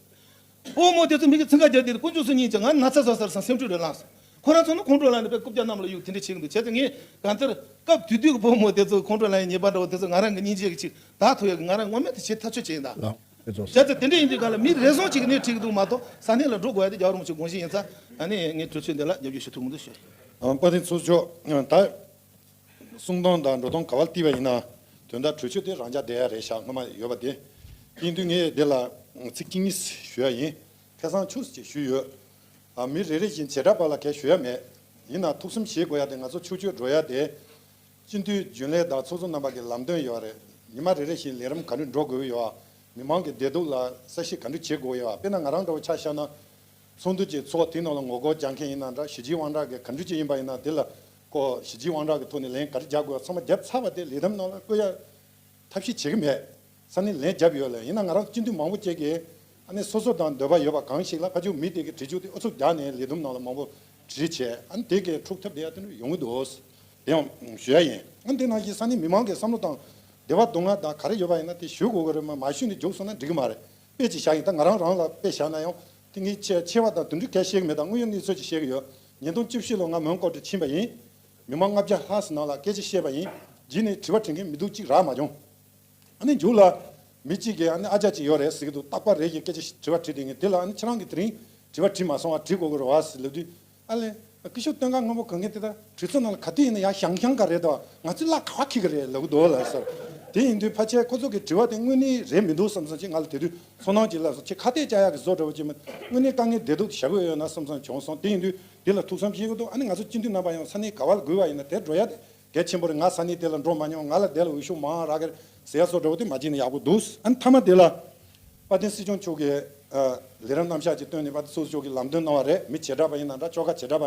སྤོ་བོ་མོ་དེ་ཚོ་མི་གི་ཚིག་འགའ་རྒྱབ་དེ་དཀོན་མཆོག་གསུམ་གཉིས་ཀྱང་ང་ན་ཚ་བཟོ་ས་རེད་བསམ་སེམས་ཁྲལ་རེ་ལངས་སོང་། ཁོ་རང་ཚོ་ནི་ཁོང་ཁྲོ་ལངས་ནས་དཔེ་རྐུབ་བཀྱག་གནམ་ལ་གཡུག་དེ་འདྲ་བྱེད་ཀྱི་འདུག་བྱས་ཙང་ངས་གང་ལྟར་སྐབས་དེ་དུས་ཀྱི་སྤོ་བོ་མོ་དེ་ཚོ་ཁོང་ཁྲོ་ལངས་ཡས་ཉེས་པ་འདྲ་བོ་དེ་ཚོ་ང་རང་གི་སྙིང་རྗེ་གི་ཅིག་བདག་ཐུབ་ཡས་ཀྱི་ང་རང་ངོ་མ་དེ་བྱེད་ཐག་ཆོད་བྱས་ཡིན་ད། ལགས་སོ། བྱས་ཙང་དེ་འདྲ་ཡིན་དུས་གང་ལ་མི་རེ་ཟུང་ཅིག་གིས་སྣེ་ཁྲིད་ཀྱི་འདུག་མ་གཏོགས་ས་གནས་ལ་འགྲོ་དགོས་ཡ་དེ་རྒྱལ་བ་རིན་པོ་ཆེའི་དགོངས་གཞི་ཡིན་ཙང་། ཨ་ནི་ངས་གྲོས་ཆོད་འདི་ལ་རྒྱབ་སྐྱོར་ཞུ་ཐུབ་མི་འདུག་ཞུ། ཨ། དཔལ་ལྡན་ཚོགས་གཙོ་མཆོག་ད། གསུང་སྟངས་དང་འགྲོ་སྟངས་ག་བ་ལ་བལྟས་པ་ཡིན་ན། དོན་དག་གྲོས་ཆོད་དེ་རང་འཇགས་བསྡད་ཡ་རེད་ཤག་སྔོན་མ་ཡོད་པ་དེ། ཡིན་དུས་ངས་དེ་ལ་ཚིག་གཅིག་གཉིས་ཞུ་ཡ་ཡིན། ཁ་སང་ཕྱོགས་ཅིག་ཞུས་ཡོད། ཨ། མི་རེ་རེ་བཞིན་བྱེ་བྲག་པ་ལ་གས་ཞུ་ཡ་མེད། ཡིན་ན་ཐུགས་བསམ་བཞེས་དགོས་ཡ་དེ། ང་ཚོ་ཕྱོགས་བསྐྱོད་འགྲོ་ཡ་དེ། སྤྱི་འཐུས་རྒྱུན་ལས་དང་ཚོགས་གཙོ་རྣམ་པ་གི་ལམ་སྟོན་ཡོད་རེད། ཉི་མ་རེ་རེ་བཞིན་ལས་རིམ་ག་འདྲ་འགྲོ་དགོས་ཡོད། མི་མང་གི་བདེ་སྡུག་ལ་གསལ་བཤད་ག་འདྲ་བྱེད་དགོས་ཡོད། དཔེར་ན་ང་རང་འདྲ་བོ་ཆ་བཞག་ན། ཚོགས་འདུ་ཅིག་ཚོགས། དེའི་ནང་ལ་ངོ་རྒོལ་རྒྱག་མཁན་ཡིན་ན་འདྲ། གཞི་རྒྱུའི་དབང་གྲགས་ཀྱི་ག་འདྲ་ཅིག་ཡིན་པ་ཡིན་ན་དེ་ལ་ཀོ་གཞི་རྒྱུའི་དབང་གྲགས་ཀྱི་ཐོག་ནས་ལན་ག་རེ་རྒྱག་དགོས་ཚང་མ་བརྒྱབ་ཚར་བ་དེ་ལས་རིམ་ནང་ལ་བཀོད་ཡ་ཐབས་ཤེས་བྱེད་ཀྱི་མེད། ས་ནས་ལན་བརྒྱབ་ཡོད་ལ། ཡིན་ན་ང་རང་སྤྱི་འཐུས་མང་པོ་ཅིག་གིས་ཨ་ནི་སོ་སོ་དང་འདོད་པ་ཡོད་པ་གང་ཞིག་ལ་ཕར་ཕྱོགས་མི་དེ་གི་དྲི་ཆུ་དེ་ཨུ་ཚུགས་རྒྱག་ནས་ལས་རིམ་ནང་ལ་མང་པོ་བྲིས་བྱས། ཨ་ནི་དེ་གས་འཁྲུག་ཐབས་དེ་ཡ་དེ་འདྲ་ཡོང་གི་འདུག་དེ་ཡང་ཞུ་ཡ་ཡིན། ཨ་ནི་དེ་ནང་བཞིན་ས་གནས་མི་མང་གི་བསམ་བློ་དང་བདེ་བ་སྡུག་བསྔལ་དང་ག་རེ་ཡོད་པ་ཡིན་ན་དེ་ཞུ་དགོས་ཀྱི་རེད། མ་མ་ཞུས་ནས་རྒྱུགས་སོང་ན་འགྲིག་གི་མ་རེད། དཔེ་ཅིག་བཞག་ཡིན། ད་ང་རང་རང་ལ་དཔེ་བཞག་ན་ཡང་དེ་ངས་ཆེ་ཆེ་བ་དང་དེ་འདྲ་གས་བཤད་ཀྱི་མེད། ད་དངོས་ཡོད་གནས་ཚུལ་ཅིག་བཤད་ཀྱི་ཡོད། ཉིས་སྟོང་བཅུ་བཞི་ལོ་ང་མོན་གྷོ་ཕྱིན་པ་ཡིན། མི་མང་ལྔ་བརྒྱ་ལྷག་ཙམ་ནང་ལ་སྐད་ཆ་བཤད་པ་ཡིན། རྗེས་ནས་དྲི་བ་དྲི་མཁན་མི་འདུག་གཅིག་རག་མ་བྱུང་། ཨ་ནི་མཇུག་ལ་ མི་གཅིག་གིས་ཨ་ནི་ཨ་ཅག་ཅིག་ཡོད་རེད་ཟེར་གྱི་འདུག་རྟག་པར་རེད་ཀྱི་སྐད་ཆ་དྲི་བ་དྲིས་དེ་ངས་དེ་ལ་ཨ་ནི་ཁྱེད་རང་གིས་དེ་རིང་དྲི་བ་དྲིས་མ་སོང་བ་དྲིས་དགོས་ཀྱི་རེད་བ་ཟེར་ལབ་དུས། ཨ་ལས། སྐུ་ཞབས་སྟོན་ཁ་སྔོན་པོ་གོན་མཁན་དེ་དག་གྲོས་ཚོགས་ནང་ལ་ག་དུས་ཡིན་ན་ཡང་ཤང་ཤང་ག་རེད་དོ། ང་ཚོའི་བླ་ག་བ་ཁྱི་ག་རེད་ལབ་གི་འདུག་ལབ་སོང་། དེ་ཡིན་དུས་ཕལ་ཆེར་ཁོ་ཚོ་གི་དྲི་བ་དེ་དངོས་གནས་རེད་མི་འདུག་བསམ་སོང་ཅིག་ང་ལ་དེ་དུས་ཚོར་སྣང་ཅིག་སླེབས་སོང་། ཅིག་ཁ་གཏད་བཅག་ཡག་གི་བཟོ་འདྲ་བོ་ཅིག་མིན། དངོས་གནས་དཀའ་ངལ་བདེ་སྡུག་བྱ་དགོས་ཡོད་ན་བསམ་བསམ་བྱུང་སོང་། དེ་ཡིན་དུས་དེ་ལ་ཐུགས་བསམ་བཞེས་གི་འདུག་ཨ་ནི་ང་ཚོ་སྤྱི་འཐུས་རྣམ་པ་ཡང་ས་གནས་ག་བ་ལ་དགོས་པ་ཡིན་ན་དེར་འགྲོ་ཡ་དེ་གལ་ཆེན་པོ་རེད། ང་ས་གནས་དེ་ལ་འགྲོ་མ་མྱོང་། ང་ལ་དེ་ལ་འོས་ཤོག་མང་རག་གི་རེད་ཟེར་ཡ་བཟོ་འདྲ་བོ་དེ་མ་བྱས་ན་ཡག་པོ་འདུག་ཨ་ནི་མཐའ་མ་དེ་ལ། དཔལ་ལྡན་སྲིད་སྐྱོང་མཆོག་གིས་ཨ་ལས་རིམ་རྣམ་གཞག་ཅིག་བཏོན་ནས་དཔལ་ལྡན་སྲིད་སྐྱོང་མཆོག་གིས་ལམ་སྟོན་གནང་བ་རེད། མི་བྱེ་བྲག་པ་ཡིན་ན་འདྲ་ཆོལ་ཁ་བྱེ་བྲག་པ་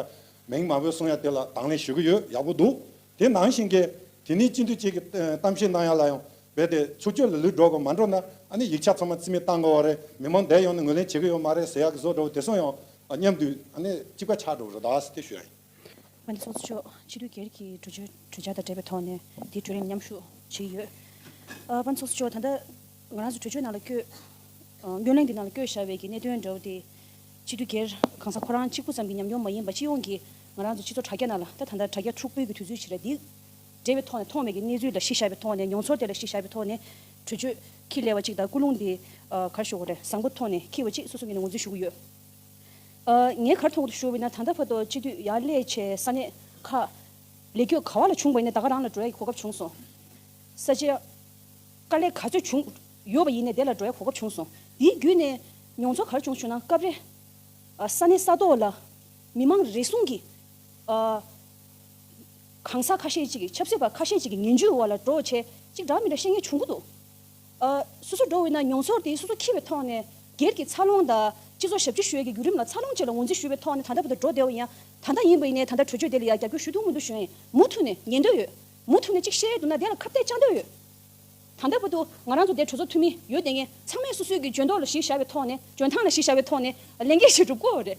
མིང་མ་འབོད་གསུང་ཡ་དེ་ལ་དང་ལེན་ཞུ་གི་ཡོད། ཡག་པོ་འདུག་དེ་ནང་བཞིན་གྱི་དེ་ནས་སྤྱི་འཐུས་གཅིག་གིས་ཨ་གཏམ་བཤད་གནང་ཡ་ལ་ཡང་རྦད་དེ་ཚུར་སྐྱོད་ལ་ལུས་འགྲོ་དགོས། མ་འགྲོ་ན་ཨ་ནི་ཡིག་ཆ་ཚང་མ་རྩིས་མེད་བཏང་དགོས་པ་རེད། མི་མང་འདིར་ཡོང་ནས་ངོས་ལེན་བྱེད་ཀྱི་ཡོད་མ་རེད་ཟེར་ཡག་གི་བཟོ་འདྲ་བོ་དེ་ཚོ་ཡང་མཉམ་དུ་ཨ་ནི་གཅིག་པ་ཆགས་འགྲོ་གི་རེད་ད་ཟེར་དེ་ཞུ་ཡ་ཡིན། དཔལ་ལྡན་ཚོགས་གཙོ་མཆོག་སྤྱི་འཐུས་སྒེར་གྱི་གྲོས་ཆོད་གྲོས་འཆར་དང་འབྲེལ་བའི་ཐོག་ནས་དེའི་གྲོས་རིམ་མཉམ་ཞུགས་བྱས་ཡོད། ཨ་དཔལ་ལྡན་ཚོགས་གཙོ་མཆོག་ད་ལྟ་ང་རང་ཚོ་གྲོས་ཆོད་ནང་ལ་བཀོད། ཨ་བཀོད་གླེང་འདི་ནང་ལ་བཀོད་བཞག་པའི་གི་གནད་དོན་འདྲ་བོ་དེ། སྤྱི་འཐུས་སྒེར་གང་ཟག་ཁོ་རང་གཅིག་པུ་ཙམ་གྱི་ཉམས་མྱོང་མ་ཡིན་པ་སྤྱི་ཡོངས་ཀྱི་ང་རང་ཚོ་སྤྱི་ཚོགས་དྲ་རྒྱ་ནང་ལ་ད་ད་ལྟ་དྲ་རྒྱ་འཁྲུག་པོའི་གི་དུས་ཚོད་ཅིག་རེད། འདི་འབྲེལ་བའི་ཐོག་ནས་མཐོང་བའི་གི་གནས་ཚུལ་ལ་གཞི་བཞག་པའི་ཐོག་ནས། མྱོང་ཚོར་དེ་ལ་གཞི་བཞག་པའི་ཐོག་ནས་གྲོས་ཆོད་འཁྱེར་སླེབས་པ་ཅིག་དང་། ཀུན་སློང་འདི་ཨ་ག་རེ་ཞུ་དགོས་རེད། བཟང་པོ་ཐོག་ནས་འཁྱེར་བ་ཅིག་སོ་སོའི་ངོས་ནས་ངོས་འཛིན་ཞུ་གི་ཡོད། ཨ་ངས་ག་རེ་མཐོང་གི་འདུག་ཞུ་བ་ཡིན་ན། ད་ལྟ་བར་དུ་སྤྱི་འཐུས་ཡར་སླེབས་བྱས་ས་གནས་ཁག་ལས་སྐྱོད་ག་བ་ལ་བྱུང་བ་ཡིན་ན་ད་ག་རང་ལ་འགྲོ་ཡའི་གོ་སྐབས་བྱུང་སོང་། ས་ཆའི་དཀའ་ལས་ག་ཚོད་བྱུང་ཡོད་པ་ཡིན་ནའི་དེ་ལ་འགྲོ་ཡའི་གོ་སྐབས་བྱུང་སོང་། དེའི་བརྒྱུད་ནས་མྱོང་ཚོར་ག་རེ་བྱུང་བྱུང་ན། སྐབས་རེ་ཨ་ས་གནས་ས་ཐོག་ལ་མི་མང་རེ་ཟུང་གིས་ཨ་གང་ཟག་ཁ་ཤས་ཅིག་གིས། ཆབ་སྲིད་པ་ཁ་ཤས་ཅིག་གིས་ངན་ཇུས་འོག་ལ་འགྲོ་བྱས་ཅིག་འདྲ་མི་འདྲ་བཤད་མཁན་བྱུང་གི་འདུག་ཨ་སོ་སོ་འགྲོ་བས་ན་མྱོང་ཚོར་དེ་སོ་སོ་འཁྱེར་བའི་ཐོག་ནས་སྒེར་གྱི་འཚར་ལོངས་དང་སྤྱི་ཚོགས་ཞབས་ཕྱི་ཞུ་ཡས་ཀྱི་བརྒྱུད་རིམ་ལ་འཚར་ལོངས་ཅིག་ལ་ངོས་འཛིན་ཞུ་བའི་ཐོག་ནས་ད་ལྟ་བར་དུ་འགྲོ་བསྡད་པ་ཡིན་ཡང་། ད་ལྟ་ཡིན་པ་ཡིན་ནའི་ད་ལྟ་གྲོས་ཆོད་དེ་ལ་ཡང་རྒྱབ་སྐྱོར་ཞུ་ཐུབ་མི་འདུག་ཞུ་ཡ་ཡིན། མུ་མཐུད་ནས་ཉན་འདོད་ཡོད། མུ་མཐུད་ནས་ཅིག་བཤད་འདུག་ན་དེ་ལ་ཁ་གཏད་གཅོག་འདོད་ཡོད། ད་ལྟ་བར་དུ་ང་རང་ཚོ་དེ་གྲོས་ཚོགས་འཐུས་མི་ཡོད་དེ་ངས་ཚང་མས་སོ་སོའི་གི་འཇོན་ཐང་ལ་གཞི་བཞག་པའི་ཐོག་ནས། འཇོན་ཐང་ལ་གཞི་བཞག་པའི་ཐོག་ནས་ལས་འགན་ཞིག་སྒྲུབ་དགོས་རེད།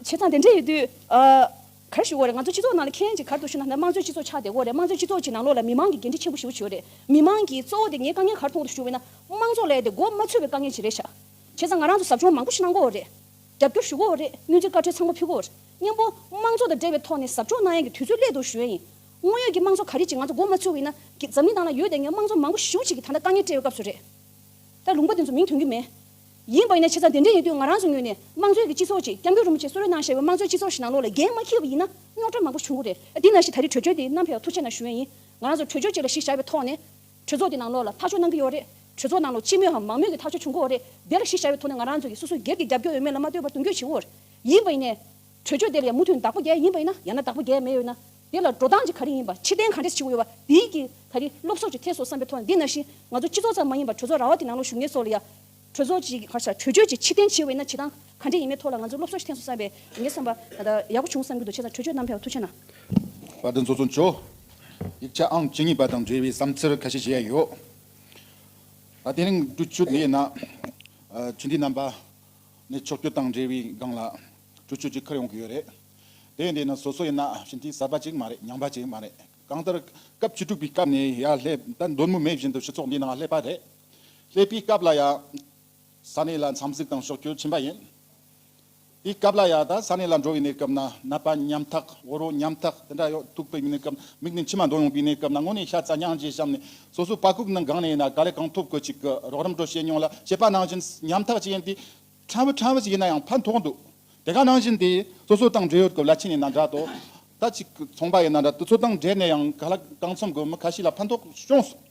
བྱས་ཙང་དེ་འདྲ་ཡོད་དུས་ཨ་ག་རེ་ཞུ་དགོས་རེད། ང་ཚོ་སྤྱི་ཚོགས་ནང་ལ་མཁྱེན་ཅིག་ག་རེ་འདུག་ཞུ་ན། ད་དམངས་གཙོའི་སྤྱི་ཚོགས་ཆགས་བསྡད་ཡོད་རེད། དམངས་གཙོའི་སྤྱི་ཚོགས་ཀྱི་ནང་ལོགས་ལ་མི་མང་གི་འགན་འཁྲི་ཆེན་པོ་ཞེ་པོ་ཅིག་ཡོད་རེད། མི་མང་གི་གཙོ་བོ་དེ་ངས་དཀའ་ངལ་ག་རེ་མཐོང་འདུག་ཞུ་བས་ན། དམངས་གཙོ་ལབ་ཡ་དེ་མགོ་མ་ཚོས་པའི་དཀའ་ངལ་ཅིག་རེད་ཤག་བྱས་ཙང་ང་རང་ཚོ་ཟབ་སྦྱོང་མང་པོ་ཞིག་གནང་དགོས་རེད། རྒྱབ་སྐྱོར་ཞུ་དགོས་རེད། བསྙོན་འཛུགས་བཀའ་འཁྲོལ་ཚང་མ་ཕུལ་དགོས་རེད། མཉམ་པོ་དམངས་གཙོ་དང་འབྲེལ་བའི་ཐོག་ནས་ཟབ་སྦྱོང་གནང་ཡ་གི་དུས་ཚོད་སླེབས་འདུག་ཞུ་ཡ་ཡིན། དངོས་ཡོད་ཀྱི་དམངས་གཙོ་ག་རེ་ཅིག་ང་ཚོ་མགོ་མ་ཚོས་པ་ཡིན་ན། འཛམ་གླིང་ནང་ལ་ཡོད་བསྡད་མཁན་དམངས་གཙོ་མང་པོ་ཞེ་པོ་ཅིག་གིས་ད་ལྟ་དཀའ་ངལ་འཕྲད་པའི་སྐབས་སུ་རེད། ད་ལུང་པ་དེ་ཚོ་མིང་ཐོན་གྱི་མེད། ཡིན་པ་ཡིན་ན་བྱས་ཙང་དེ་འདྲ་ཡིན་དུས་ང་རང་ཚོ་ངོས་ནས་དམངས་གཙོའི་གི་སྤྱི་ཚོགས་ཅིག་སྐྱབས་མགོན་རིན་པོ་ཆེས་གསོལ་རས་གནང་བཞག་པའི་དམངས་གཙོའི་སྤྱི་ཚོགས་ཤིག་ནང་ལོགས་ལ་འགན་མ་འཁྱེར་བ་ཡིན་ན་རྙོག་དྲ་མང་པོ་བྱུང་གི་རེད། དེ་ནང་བཞིན་ད་རེས་གྲོས་ཆོད་དེ་བསྣམས་ཕེབས་པར་ཐུགས་རྗེ་གནང་ཞུ་ཡ་ཡིན། ང་རང་ཚོ་གྲོས་ཆོད་ཅིག་ལ་གཞི་བཞག་པའི་ཐོག་ནས་གྲོས་ཚོགས་དེ་ནང་ལོགས་ལ་ཐག་གཅོད་གནང་གི་ཡོད་རེད། གྲོས་ཚོགས་ནང་ལོགས་སྤྱི་མོས་འམ་མང་མོས་ཀྱི་ཐག་གཅོད་བྱུང་གི་ཡོད་རེད། དེ་ལ་གཞི་བཞག་པའི་ཐོག་ནས་ང་རང་ཚོ་གིས་སོ་སོའི་སྒེར་གྱི་རྒྱབ་སྐྱོར་ཡོད་མེད་ལ་མ་ལྟོས་པར་མདུན་སྐྱོད་བྱེད་ཀྱི་ཡོད་རེད། ཡིན་པ་ཡིན་ནའི། གྲོས་ཆོད་དེ་ལ་ཡང་མུ་མཐུད་བདག་པོ་རྒྱག་ཡིན་པ་ཡིན་ན། ཡང་ན་བདག་པོ་རྒྱག་མེད་ཡོད་ན། དེ་ལ་འགྲོ་སྟངས་ཀྱི་ག་རེ་ཡིན་པ། ཕྱིར་འཐེན་ག་འདྲས་བྱེད་དགོས་ཡོད་པ། དེའི་གི་ག་རེ་སློབ་གསོ་ཅིག་ཐེབས་སོང་བསམ་པའི་ཐོག་ནས། འདི་ནང་བཞིན་ང་ཚོ་སྤྱི་ཚོགས་ཙམ་མ་ཡིན་པར་གྲོས་ཚོགས་ར་བ་དེ་ནང་ལོགས་བཞུགས་མཁན་ཚོ་ལ་ཡང་གྲོས་ཚོགས་ཅིག་ག་རེ་ཟེར། གྲོས་ཆོད་ཅིག་ཕྱིར་འཐེན་བྱས་པ་ཡིན་ན་བྱེད་སྟངས་ག་འདྲས་ཡིན་མིན་ཐོག་ལ་ང་ཚོ་སློབ་གསོ་ཞིག་ཐེབས་སོང་བསམ་པའི་ངའི་བསམ་པ་ད་ལྟ་ཡག་པོ་བྱུང་བསམ་གྱི་འདུག་བྱས་ཙང་གྲོས་ཆོད་བསྣམས་ཕེབས་པར་ཐུགས་རྗེ་གནང་། དཔལ་ལྡན་ཚོགས་གཙོ་མཆོག་ཡིག་ཆ་ཨང་བཅུ་གཉིས་པ་དང་འབྲེལ་བའི་བསམ་ཚུལ་ཁ་ཤས་བཤད་ཡ་ཡོད། ད་དེ་རིང་གྲོས་ཆོད་འདི་ཡིན་ན། ཨ་སྤྱི་འཐུས་རྣམ་པ་ནས་ཕྱོགས་བསྐྱོད་དང་འབྲེལ་བའི་སྒང་ལ་གྲོས་ཆོད་ཅིག་འཁུར་ཡོང་གི་ཡོད་རེད། དེ་ཡིན་དུས་ན་སོ་སོ་ཡིན་ན་སྤྱི་འཐུས་གསར་པ་ཅིག་མ་རེད། ཉམས་པ་ཅིག་མ་རེད། གང་ལྟར་སྐབས་བཅུ་དྲུག་པའི་སྐབས་ནས་ཡར་སླེབས། ད་འདོད་མོས་མེད་བཞིན་དུ་སྤྱི་ཚོགས་འདི་ནང་སླེབས་པ་རེད། སླེབས་པའི་སྐབས་ལ་ཡང་ས་གནས་ལ་འཚམས་གཟིགས་དང་ཕྱོགས་བསྐྱོད་ཕྱིན་པ་ཡིན། དེའི་སྐབས་ལ་ཡང་ད་ས་གནས་ལ་འགྲོ་བའི་གནས་སྐབས་ན་ནད་པ་ཉམ་ཐག་དབུལ་བོ་ཉམ་ཐག་དེ་འདྲ་ཡོད་ཐུག་པའི་གནས་སྐབས། མིག་ནས་མཆི་མ་འདོར་ཡོང་པའི་གནས་སྐབས་ན་དངོས་གནས་ཤ་ཚ་སྙིང་རྗེ་བྱམས་ནས་སོ་སོ་པ་ཁུག་ནང་སྒང་ནས་ཡིན་ན་ག་ལེ་གང་ཐུབ་ཀྱི་ཅིག་གི་རོགས་རམ་འགྲོ་བྱེད་མྱོང་ལ། བྱས་པ་ནང་བཞིན་ཉམ་ཐག་ཅིག་ཡིན་དུས་ཕྲན་བུ་ཕྲན་བུ་ཅིག་ཡིན་ན་ཡང་ཕན་ཐོགས་འདུག་དེ་ག་ནང་བཞིན་དེ་སོ་སོ་དང་འབྲེལ་ཡོད་ཀྱི་བླ་ཆེན་ཡིན་ན་འདྲ་དོ། ད་ཅིག་ཚོང་པ་ཡིན་ན་འདྲ། དེ་ཚོ་དང་འབྲེལ་ནས་ཡང་ག་ལ་གང་འཚམ་གྱི་མི་ཁ་ཤས་ལ་ཕན་ཐོགས་བྱུང་སོང་།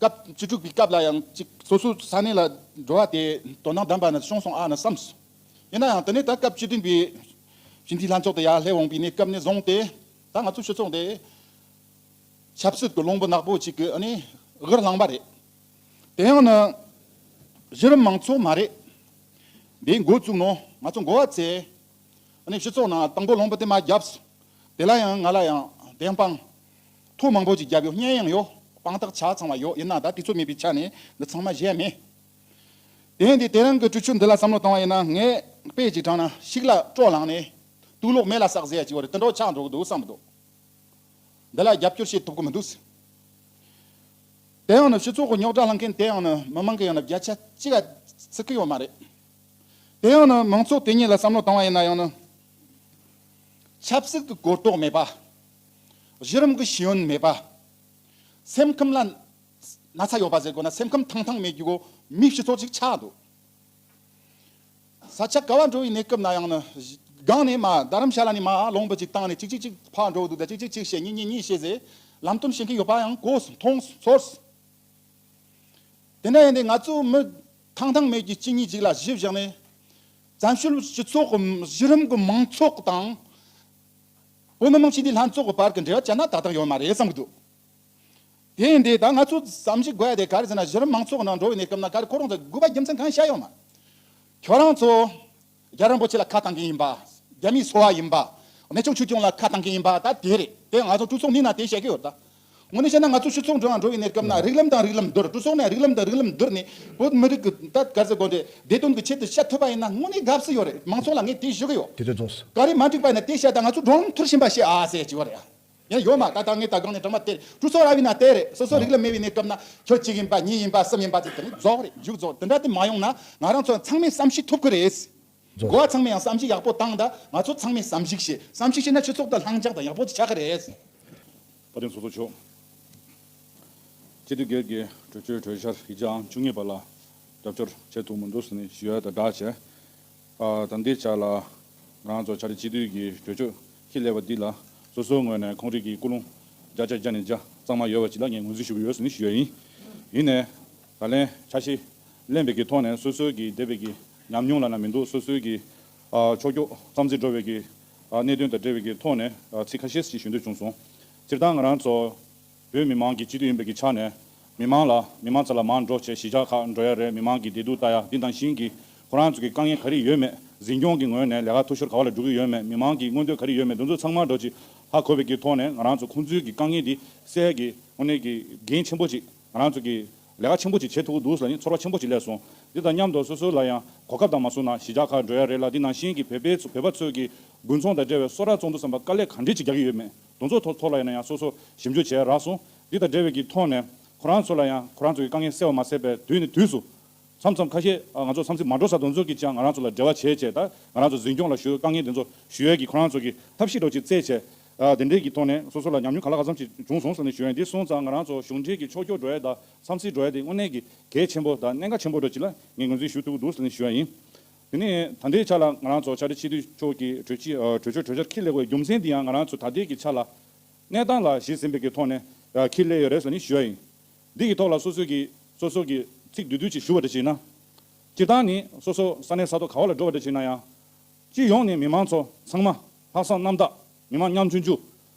སྐབས་བཅུ་དྲུག་པའི་སྐབས་ལ་ཡང་ཅིག་སོ་སོའི་ས་གནས་ལ་འགྲོ་བ་དེ་དོ་སྣང་ལྡན་པ་ནི་བྱུང་སོང་ཨ་ནི་བསམས་སོང་། ཡིན་ན་ཡང་དེ་ནས་ད་སྐབས་བཅུ་བདུན་པའི་སྤྱི་འཐུས་ལྷན་ཚོགས་དེ་ཡར་སླེབས་འོང་པའི་གནས་སྐབས་ནས་བཟུང་སྟེ་ད་ང་ཚོའི་སྤྱི་ཚོགས་དེ་ཆབ་སྲིད་ཀྱི་རླུང་བུ་ནག་པོ་ཅིག་གི་ཨ་ནི་འུར་ལངས་པ་རེད། དེ་ཡང་ནི་གཞི་རིམ་མང་ཚོགས་མ་རེད། འདིའི་འགོ་བཙུགས་ནོ་ང་ཚོ་འགོ་བ་བཙལ། ཨ་ནི་སྤྱི་ཚོགས་ནང་དང་པོ་ལུང་པ་དེ་མར་བརྒྱབ། དེ་ལ་ཡང་ང་ལ་ཡང་བདེན་དཔང་མཐོ་མང་པོ་ཅིག་བརྒྱབ་ཡོད། བརྙན་ཡང་ཡོད། དཔང་རྟགས་ཆ་ཚང་བ་ཡོད། ཡིན་ན་ད་དུས་ཚོད་མེད་པའི་ཆ་ནས་འདི་ཚང་མ་བཤད་མེད། དེ་ཡིན་དུས་དེ་རིང་གི་གྲོས་ཆོད་འདི་ལ་བསམ་བློ་བཏང་བ་ཡིན་ན། ངས་དཔེ་ཅིག་དྲངས་ན་ཤིག་ལ་སྤྲོ་ལངས་ནས་དུག་ལོག་མེ་ལ་ཟག་ཟེར་ཡ་ཅིག་ཡོད་རེད། དེ་འདྲ་ཆགས་འགྲོ་གི་འདུག་བསམ་གི་འདུག་འདི་ལ་རྒྱབ་སྐྱོར་བྱེད་ཐུབ་གི་མི་འདུག་དེ་ཡང་ནི་སྤྱི་ཚོགས་ཀྱི་རྙོག་དྲ་སློང་མཁན་དེ་ཡང་ནི་མི་མང་གི་ཡང་ནི་བརྒྱ་ཆ་གཅིག་ག་ཚིག་གི་ཡོད་མ་རེད། དེ་ཡང་ནི་མང་ཚོགས་དེ་ཉིད་ལ་བསམ་བློ་བཏང་བ་ཡིན་ན་ཡང་ནི། ཆབ་སྲིད་ཀྱི་གོ་རྟོགས་མེད་པ། གཞི་རིམ་གྱི་ཤེས་ཡོན་མེད་པ། སེམས་ཁམས་ལ་ ན་ཚ་ཡོད་པ་ཟེར་དགོས་ན་སེམས་ཁམས་ཐང་ཐང་མེད་རྒྱུ་གོ་མི་སྤྱི་ཚོགས་ཅིག་ཆགས་འདུག་ས་ཆ་ག་བ་འགྲོ་བའི་གནས་སྐབས་ན་ཡང་ན་སྒང་ནས་མ་རྡ་རམ་ཤ་ལ་ནས་མ་ལུང་པ་ཅིག་བཏང་ནས་ཅིག་ཅིག་ཅིག་ཕར་འགྲོ་འདུག་ད་ཅིག་ཅིག་ཅིག་བཤད་གཉིས་གཉིས་གཉིས་བཤད་ཟེར་ལམ་སྟོན་བྱེད་མཁན་ཡོད་པ་ཡང་གོ་མཐོང་ཚོར། དེ་འདྲ་ཡིན་དུས་ང་ཚོ་མི་ཐང་ཐང་མེད་ཀྱི་གཅིག་གཉིས་ཅིག་ལ་གཞི་བཞག་ནས་བཙན་བྱོལ་སྤྱི་ཚོགས་ཀྱི་གཞི་རིམ་གྱི་མང་ཚོགས་དང་བོད་མི་མང་སྤྱི་འཐུས་ལྷན་ཚོགས་ཀྱི་བར་གྱི་འབྲེལ་བ་བཅད་ན་ཏག་ཏག་ཡོད་མ་རེད་བསམ་གྱི་འདུག་དེ་ཡིན་དུས་ད་ང་ཚོ་བསམ་གཞིག་དགོས་ཡ་དེ་ག་རེ་ཟེར་ན་གཞི་རིམ་མང་ཚོགས་ནང་འགྲོ་བའི་གནས་སྐབས་ན་ག་རེ་ཁོ་རང་ཚོ་དགོས་པ་རྒྱུ་མཚན་གང་བཤད་ཡོད་མ། ཁྱོད་རང་ཚོ་རྒྱལ་བ་རིན་པོ་ཆེ་ལ་ཁ་བཏང་གི་ཡིན་པ། རྒྱ་མིའི་སོ་བ་ཡིན་པ། གནས་ཆུང་ཆོས་སྐྱོང་ལ་ཁ་བཏང་གི་ཡིན་པ་ད་དེ་རེད། དེ་ང་ཚོ་གྲོས་ཚོགས་ནི་ན་དེ་བཤད་ཀྱི་ཡོད་ད། དངོས་གནས་བཤད་ན་ང་ཚོ་སྤྱི་ཚོགས་འགྲོ་བ་འགྲོ་བའི་གནས་སྐབས་ན་རིགས་ལམ་དང་རིགས་ལམ་བསྡུར། གྲོས་ཚོགས་ནས་རིགས་ལམ་དང་རིགས་ལམ་བསྡུར་ནས་བོད་མི་རིགས་ཀྱི་ད་ག་ཟེར་དགོས་འདྲེ་བདེ་དོན་གྱི་ཆེད་དུ་བཤད་ཐུབ་པ་ཡིན་ན་དངོས་གནས་དགའ་བསུ་ཡོད་རེད། མང་ཚོགས་ལ་ངས་དེ་ཞུ་གི་ཡོད། དེ་དོན་རྫོངས་སོ། ག་རེ་མ་འགྲིག་པ་ཡིན་ན་དེ་བཤད་ད་ང་ཚོ་འགྲོ་ལམ་ཐུར་ཕྱིན་པ་བཤད་ཨ་ཟེར་གྱི་ཡོད་རེད་ཨ། ཡང་ཡོད་མ་ད་ལྟ་ངས་ད་གང་ནས་དྲང་མ་དེ་གྲོས་ཚོགས་ར་བའི་ན་དེ་རེད། སོ་སོ་རིགས་ལམ་མེད་པའི་གནས་སྐབས་ན་ཁྱོད་གཅིག་ཡིན་པ་གཉིས་ཡིན་པ་གསུམ་ཡིན་པ་དེ་དེ་ནི་རྫོགས་རེད། མཇུག་རྫོགས། དེ་འདྲ་དེ་མ་ཡོང་ན་ང་རང་ཚོ་ཚང་མས་བསམ་ཤེས་ཐུབ་ཀྱི་རེད། གོ་བ་ཚང་མས་ཡང་བསམ་གཞིག་ཡག་པོ་བཏང་ད་ང་ཚོ་ཚང་མས་བསམ་གཞིག་བྱེད། བསམ་གཞིག་བྱེད་ན་སྤྱི་ཚོགས་དང་ལྷིང་འཇགས་དང་ཡག་པོ་ཆགས་ཀྱི་རེད། བཀའ་དྲིན་ཚོགས་གཙོ་མཆོག་སྤྱི་འཐུས་སྒེར་གྱི་གྲོས་ཆོད་གྲོས་འཆར་ཡིག་ཆ་ཨང་བཅུ་གཉིས་པ་ལ་རྒྱབ་སྐྱོར་བྱེད་ཐུབ་མི་འདུག་ཟེར་ནས་ཞུ་ཡ་དང་སྦྲགས་བྱས། ཨ་ད་ལྟའི་ཆ་ལ་ང་རང་ཚོ་ཕྱག་སྦྲེལ་སྤྱི་འཐུས་ཀྱི་གྲོས་ཆོད་ཁྱི་ལས་པ་འདི་ལ་སོ་སོའི་ངོས་ནས་ཁོང་རིགས་ཀྱི་ཀུན་སློང་བརྒྱ་ཆ་བརྒྱ་ནས་བརྒྱ་གཙང་མ་ཡོད་པ་ཅིག་ལ་ངས་ངོས་འཛིན་ཞུ་གི་ཡོད་ཟེར་ནས་ཞུ་ཡ་ཡིན། ཡིན་ནས་ད་ལན་འཆར་གཞི་ལེན་པའི་གི་ཐོག་ནས་སོ་སོའི་གི་འདས་པའི་གི་ཉམས་མྱོང་ལ་ན་མི་འདུག་སོ་སོའི་གི་ཨ་ཕྱོགས་ཕྱོགས་བསམ་རྩིས་འགྲོ་བའི་གི་ཨ་གནད་དོན་དང་འབྲེལ་བའི་གི་ཐོག་ནས་ཨ་ཚིག་ཁ་ཤས་ཤིག་ཞུ་འདོད་བྱུང་སོང་། སྤྱིར་བཏང་ང་རང་ཚོ་བོད་མི་མང་གི་སྤྱི་འཐུས་ཡིན་པའི་གི་ཆ་ནས་མི་མང་ལ་མི་མང་རྩ་ལ་མར་འགྲོ་བྱས་གཞིས་ཆགས་ཁག་འགྲོ་ཡ་རེད། མི་མང་གི་བདེ་སྡུག་ལྟ་ཡ་འདི་ནང་བཞིན་གི་ཁོ་རང་ཚོ་གི་དཀའ་ངལ་ག་རེ་ཡོད་མེད། འཛིན་སྐྱོང་གི་ངོས་ནས་ལས་ཀ་འཐུས་ཤོར་ག་བ་ལ་འགྲོ་གི་ཡོད་མེད། མི་མང་གི་མངོན་འདོད་ག་རེ་ཡོད་མེད། འདི་ཚོ་ཚང་མ་འགྲོ་ཅིག་ཧ་གོ་བའི་གི་ཐོག་ནས་ང་རང་ཚོ་ཁོང་ཚོའི་གི་དཀའ་ངལ་འདི་སེལ་གི་དངོས་གནས་གི་འགན་ཆེན་པོ་ཅིག་ང་རང་ཚོ་གི་ལས་ཀ་ཆེན་པོ་ཅིག་བྱེད་ཐུབ་ཀྱི་འདུག་ཟེར་ནས་ཚོར་བ་ཆེན་པོ་ཅིག་སླེབས་སོང་། འདི་དང་མཉམ་དུ་སོ་སོ་ལ་ཡང་གོ་སྐབས་དང་མ་སོང་ན་གཞིས་ཆགས་ཁག་འགྲོ་ཡ་རེད་ལ། འདི་ནང་བཞིན་གྱི་བོད་པའི་ཚོ་བོད་པ་ཚོས་ཀྱི་དགུན་ཚོང་དང་འབྲེལ་བའི་གསོལ་རས་བཙོང་དུས་ཙམ་པ་དཀའ་ལས་ག་འདྲས་ཅིག་རྒྱག་གི་ཡོད་མེད། དེ་ཚོ་ཐོག་ཐོག་ལ་ཡིན་ན་ཡང་སོ་སོ་ཞིབ་འཇུག་བྱས་རག་སོང་། འདི་དང་འབྲེལ་བའི་གི་ཐོག་ནས་ཁོ་རང་ཚོ་ལ་ཡང་ཁོ་རང་ཚོ་གི་དཀའ་ངལ་སེལ་བ་མ་ཟད་པའི་དུས་ནས་དུས་སུ་མཚམས་མཚམས་ཁ་ཤས་ང་ཚོ་བསམ་ཚུལ་མ་འགྲོ་ས་དེ་ཚོ་གི་ཅང་ང་རང་ཚོ་ལ་འབྲེལ་བ་བྱས་བྱས། ད་ང་རང་ཚོ་འཛིན་སྐྱོང་ལ་ཞུ་དཀའ་ངལ་དེ་ཚོ་ཞུ་ཡས་ཀྱི་ཁོ་རང་ཚོ་གི་ཐབས་ཤེས་འདྲ་ཅིག་བཙལ་བྱས། ཨ་དེ་འདྲའི་གི་ཐོག་ནས་སོ་སོ་ལ་ཉམས་མྱོང་ག་ལ་ག་ཙམ་ཅིག་བྱུང་སོང་ཟེར་ནས་ཞུ་ཡས་འདི་སོང་ཙང་། ང་རང་ཚོ་གཞུང་འབྲེལ་གྱི་ཕྱོགས་སྐྱོད་འགྲོ་ཡས་དང་བསམ་ཚུལ་འགྲོ་ཡས་དེ་དངོས་གནས་ཀྱི་གལ་ཆེན་པོ་དང་གནད་འགག་ཆེན་པོ་འདྲ་ཅིག་ལ་ངས་ངོས་འཛིན་ཞུ་ཐུབ་ཀྱི་འདུག་ཟེར་ནས་ཞུ་ཡ་ཡིན། དེ་ནས་ད་ལྟའི་ཆ་ལ་ང་རང་ཚོ་ཕྱག་སྦྲེལ་སྤྱི་འཐུས་མཆོག་གིས་གྲོས་ཆོད་ཨ་གྲོས་ཆོད་གྲོས་འཆར་འཁྱེར་སླེབས་དགོས་རྒྱུ་མཚན་འདི་ཡང་ང་རང་ཚོ་ད་ལྟའི་གི་ཆ་ལ་གནས་སྟངས་ལ་གཞི་འཛིན་པའི་གི་ཐོག་ནས་ཨ་འཁྱེར་སླེབས་ཡོད་རེད་ཟེར་ནས་ཞུ་ཡ་ཡིན། འདི་གི་ཐོག་ལ་སོ་སོ་གི་སོ་སོ་གི་ཚིག་བསྡུས་བསྡུས་ཅིག་ཞུ་བ་འདྲ་ཅིག་ཡིན་ན། སྤྱིར་བཏང་ནི་སོ་སོ་ས་གནས་ས་ཐོག་ག་བ་ལ་འགྲོ་བ་འདྲ་ཅིག་ཡིན་ན་ཡང་། སྤྱི་ཡོངས་ནས་མི་མང་ཚོ་ཚང་མ་ལྷག་བསམ་རྣམ་དག་མི་མང་ཉམ་ཆུང་ཆུང་།